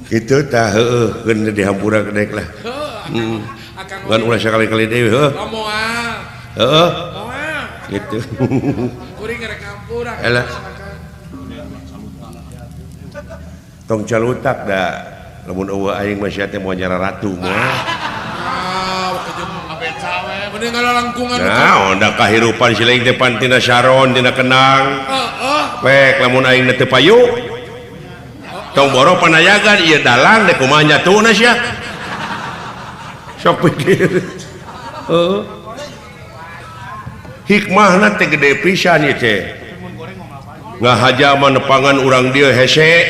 Kitu tah heueuh keun dihampura kedek lah. Heeh. Ngan ulah sakali-kali deui heuh. Moal. Heeh. Moal. Kitu. Kuring rek hampura. Elah. Tong calutak da lamun eueuh aing mah sia teh moal nyara ratu moal. Nah, onda kahirupan siling teh pan tina saron tina kenang. Pek lamun aing teu payu. Tong boro panayagan ieu dalang dek kumaha nyatuna sia. Sok pikir. Heeh. Hikmahna teh gede pisan ieu teh. Ngahaja mah nepangan urang dieu hese.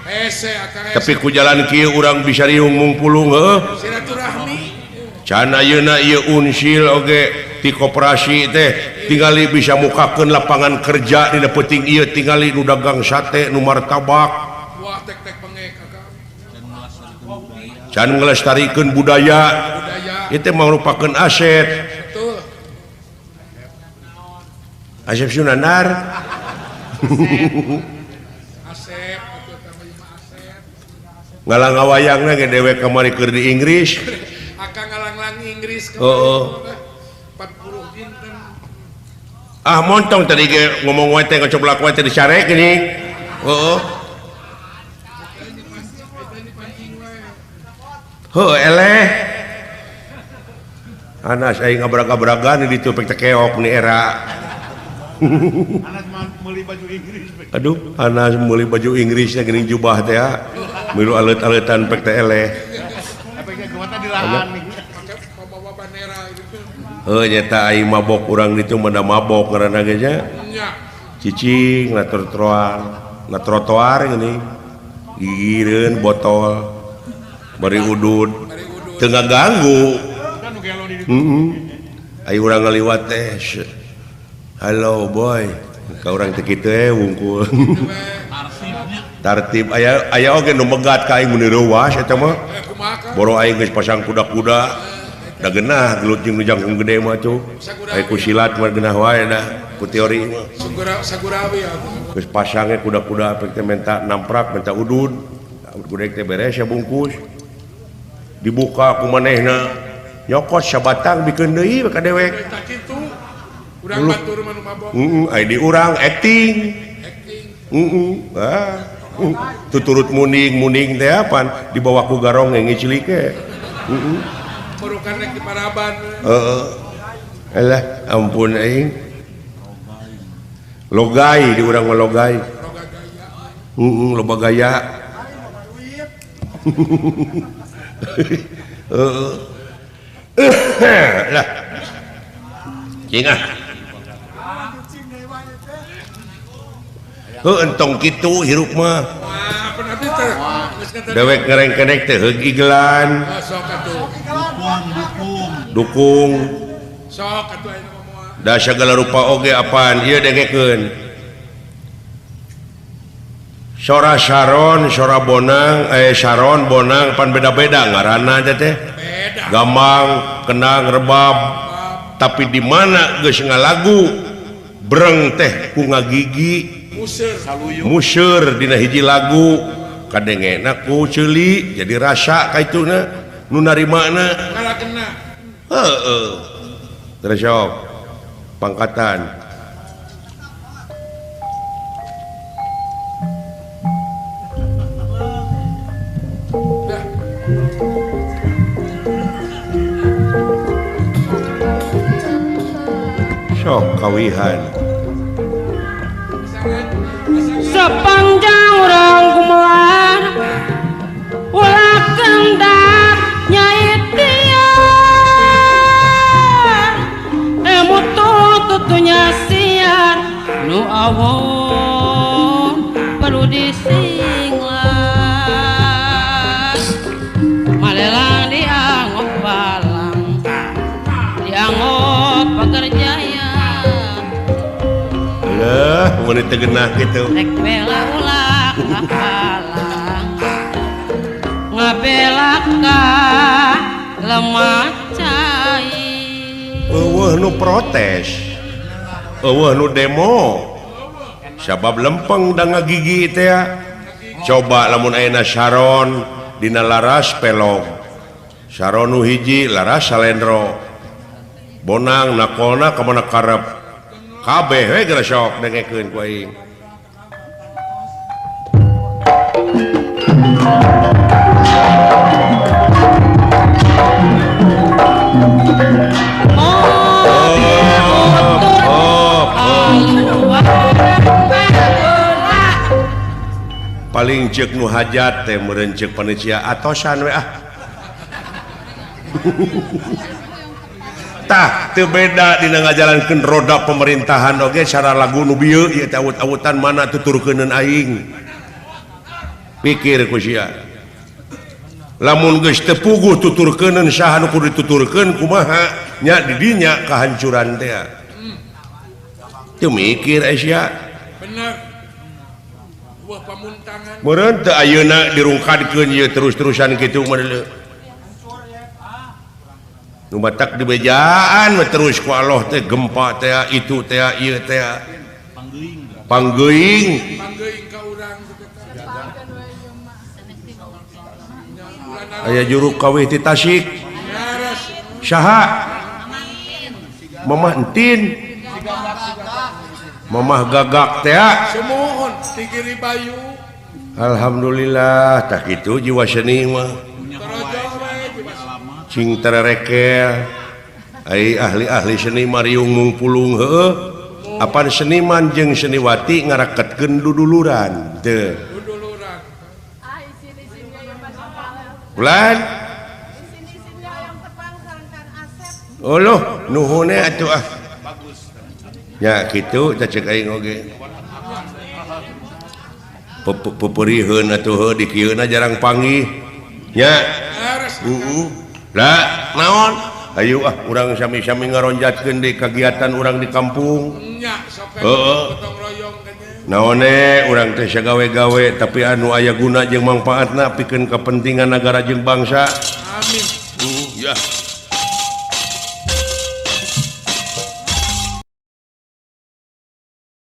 Hese akang. Tapi ku jalan kieu urang bisa riung mungpulung heuh. Silaturahmi. Can ayeuna ieu unsil oge ti koperasi teh tingali bisa mukakeun lapangan kerja dina peuting ieu tingali nu dagang sate nu martabak. Wah tek-tek bengek akang. Can ngelestarikeun budaya. Ieu teh mangrupakeun aset. Betul. Asep Sunandar. Asep atuh teh mah asep. Ngalang-ngawayangna ge dewek kamari keur di Inggris. Akang ngalanglang Inggris ke oh, oh. 40 dinten. Ah montong tadi ge ngomong wae teh ngocoblak wae teh dicarek geuning. Heeh. Heuh eleh. Anas aing ngabrag-abragan di ditu pek teh keok ni era. Anas meuli baju Inggris. Aduh, Anas meuli baju Inggris geuning jubah teh ya. Milu alet-aletan pek teh eleh. Heuh nyata aing mabok urang ditu mah da mabok ngaranna ge nya. Cicing na trotoar, na trotoar geuning. Gigireun botol bari udud. Teu ngaganggu. Heeh. Aing urang ngaliwat teh. Halo boy. Ka urang teh kitu we wungkul. Tartib aya aya oge nu megat ka aing mun reuwas eta mah. Boro aing geus pasang kuda-kuda. Da geunah gelut jeung nu jangkung gede mah tuh. Aya ku silat mah geunah wae da ku teori mah. Sagurawi aku. Geus pasangnya kuda-kuda apek teh menta namprak, menta udud. Kuda teh beres ya bungkus. Dibuka ku manehna. Nyokot sabatang bikeun deui ka dewek. Tah kitu. Urang batur mah nu mabok. Heeh, ai di urang acting. Acting. Heeh. Ah. Tuturut muning-muning teh apan dibawa ku garong ngicilik ge. Heeh. Merukan rek di paraban. Heeh. Alah, ampun aing. Logai di urang mah logai. Loga gaya. Heeh, loba gaya. Heeh. Lah. Cing ah. Heuh entong kitu hirup mah. Wah, pun abdi teh geus kata Dewek ngerengkenek teh heug igelan. Ah, sok atuh. Dukung, dukung. Dukung. Sok atuh ayeuna mah moal. Da sagala rupa oge apaan ieu dengekeun. Sora Saron, sora Bonang, Saron Bonang pan beda-beda ngaranna teh teh. Beda. Gambang, kendang, rebab. Tapi di mana geus ngalagu breng teh ku ngagigi Museur. Museur dina hiji lagu kadengena ku ceuli jadi rasa kaituna nu narimana. Kala kena. Heeh. Terus sok pangkatan. Dah. Sok kawihan. Sepanjang urang gumelar ulah kendak nyai tiar emutu tutunya siar nu awon perlu disinglar malelang dianggap balang dianggap pekerjaya. Lah, mun teu genah kitu. Rek bela ulah kahalang ngabela ka lemah cai. Eueuh nu protes. Eueuh nu demo. Sabab lempeng da ngagigi teh. Coba lamun ayeuna Saron dina laras pelog. Saron nu hiji laras salendro. Bonang nakolna ka mana karep. Kabeh we geura sok dengekeun ku aing. Paling ceuk nu hajat teh meureun ceuk panitia atosan we ah. Tah teu beda dina ngajalankeun roda pemerintahan oge cara lagu nu bieu ieu teh awut-awutan mana tuturkeuneun aing. Pikir ku sia. Lamun geus teu puguh tuturkeuneun saha nu kudu dituturkeun kumaha nya di dinya kahancuran teh. Teu mikir ai sia. Bener. Buah pamuntangan. Meureun teu ayeuna dirungkadkeun ieu terus-terusan kitu mah deuleu. Nu batak dibejaan we terus ku Allah teh gempa teh itu teh ieu teh. Panggeuing. Panggeuing ka urang teh. Aya juru kawih ti Tasik. Saha? Mamah Entin. Mamah Gagak teh. Sumuhun ti Giri Bayu. Alhamdulillah tah kitu jiwa seni mah. Cing tererekel. Ai ahli-ahli seni mariung mungpulung heueuh. Apan seniman jeung seniwati ngaraketkeun duduluran teu. Duduluran. Bulan. Oh loh, nuhun atuh ah. Ya kitu tah ceuk aing oge. Peperiheun atuh heuh di kieuna jarang panggih. Nya. Heeh. Lah, naon? Ayo ah urang sami-sami ngaronjatkeun di kagiatan urang di kampung. Nya, sok heeh. Gotong royong teh. Naone urang teh sagawe-gawe tapi anu aya guna jeung mangpaatna pikeun kepentingan nagara jeung bangsa. Amin. Ya.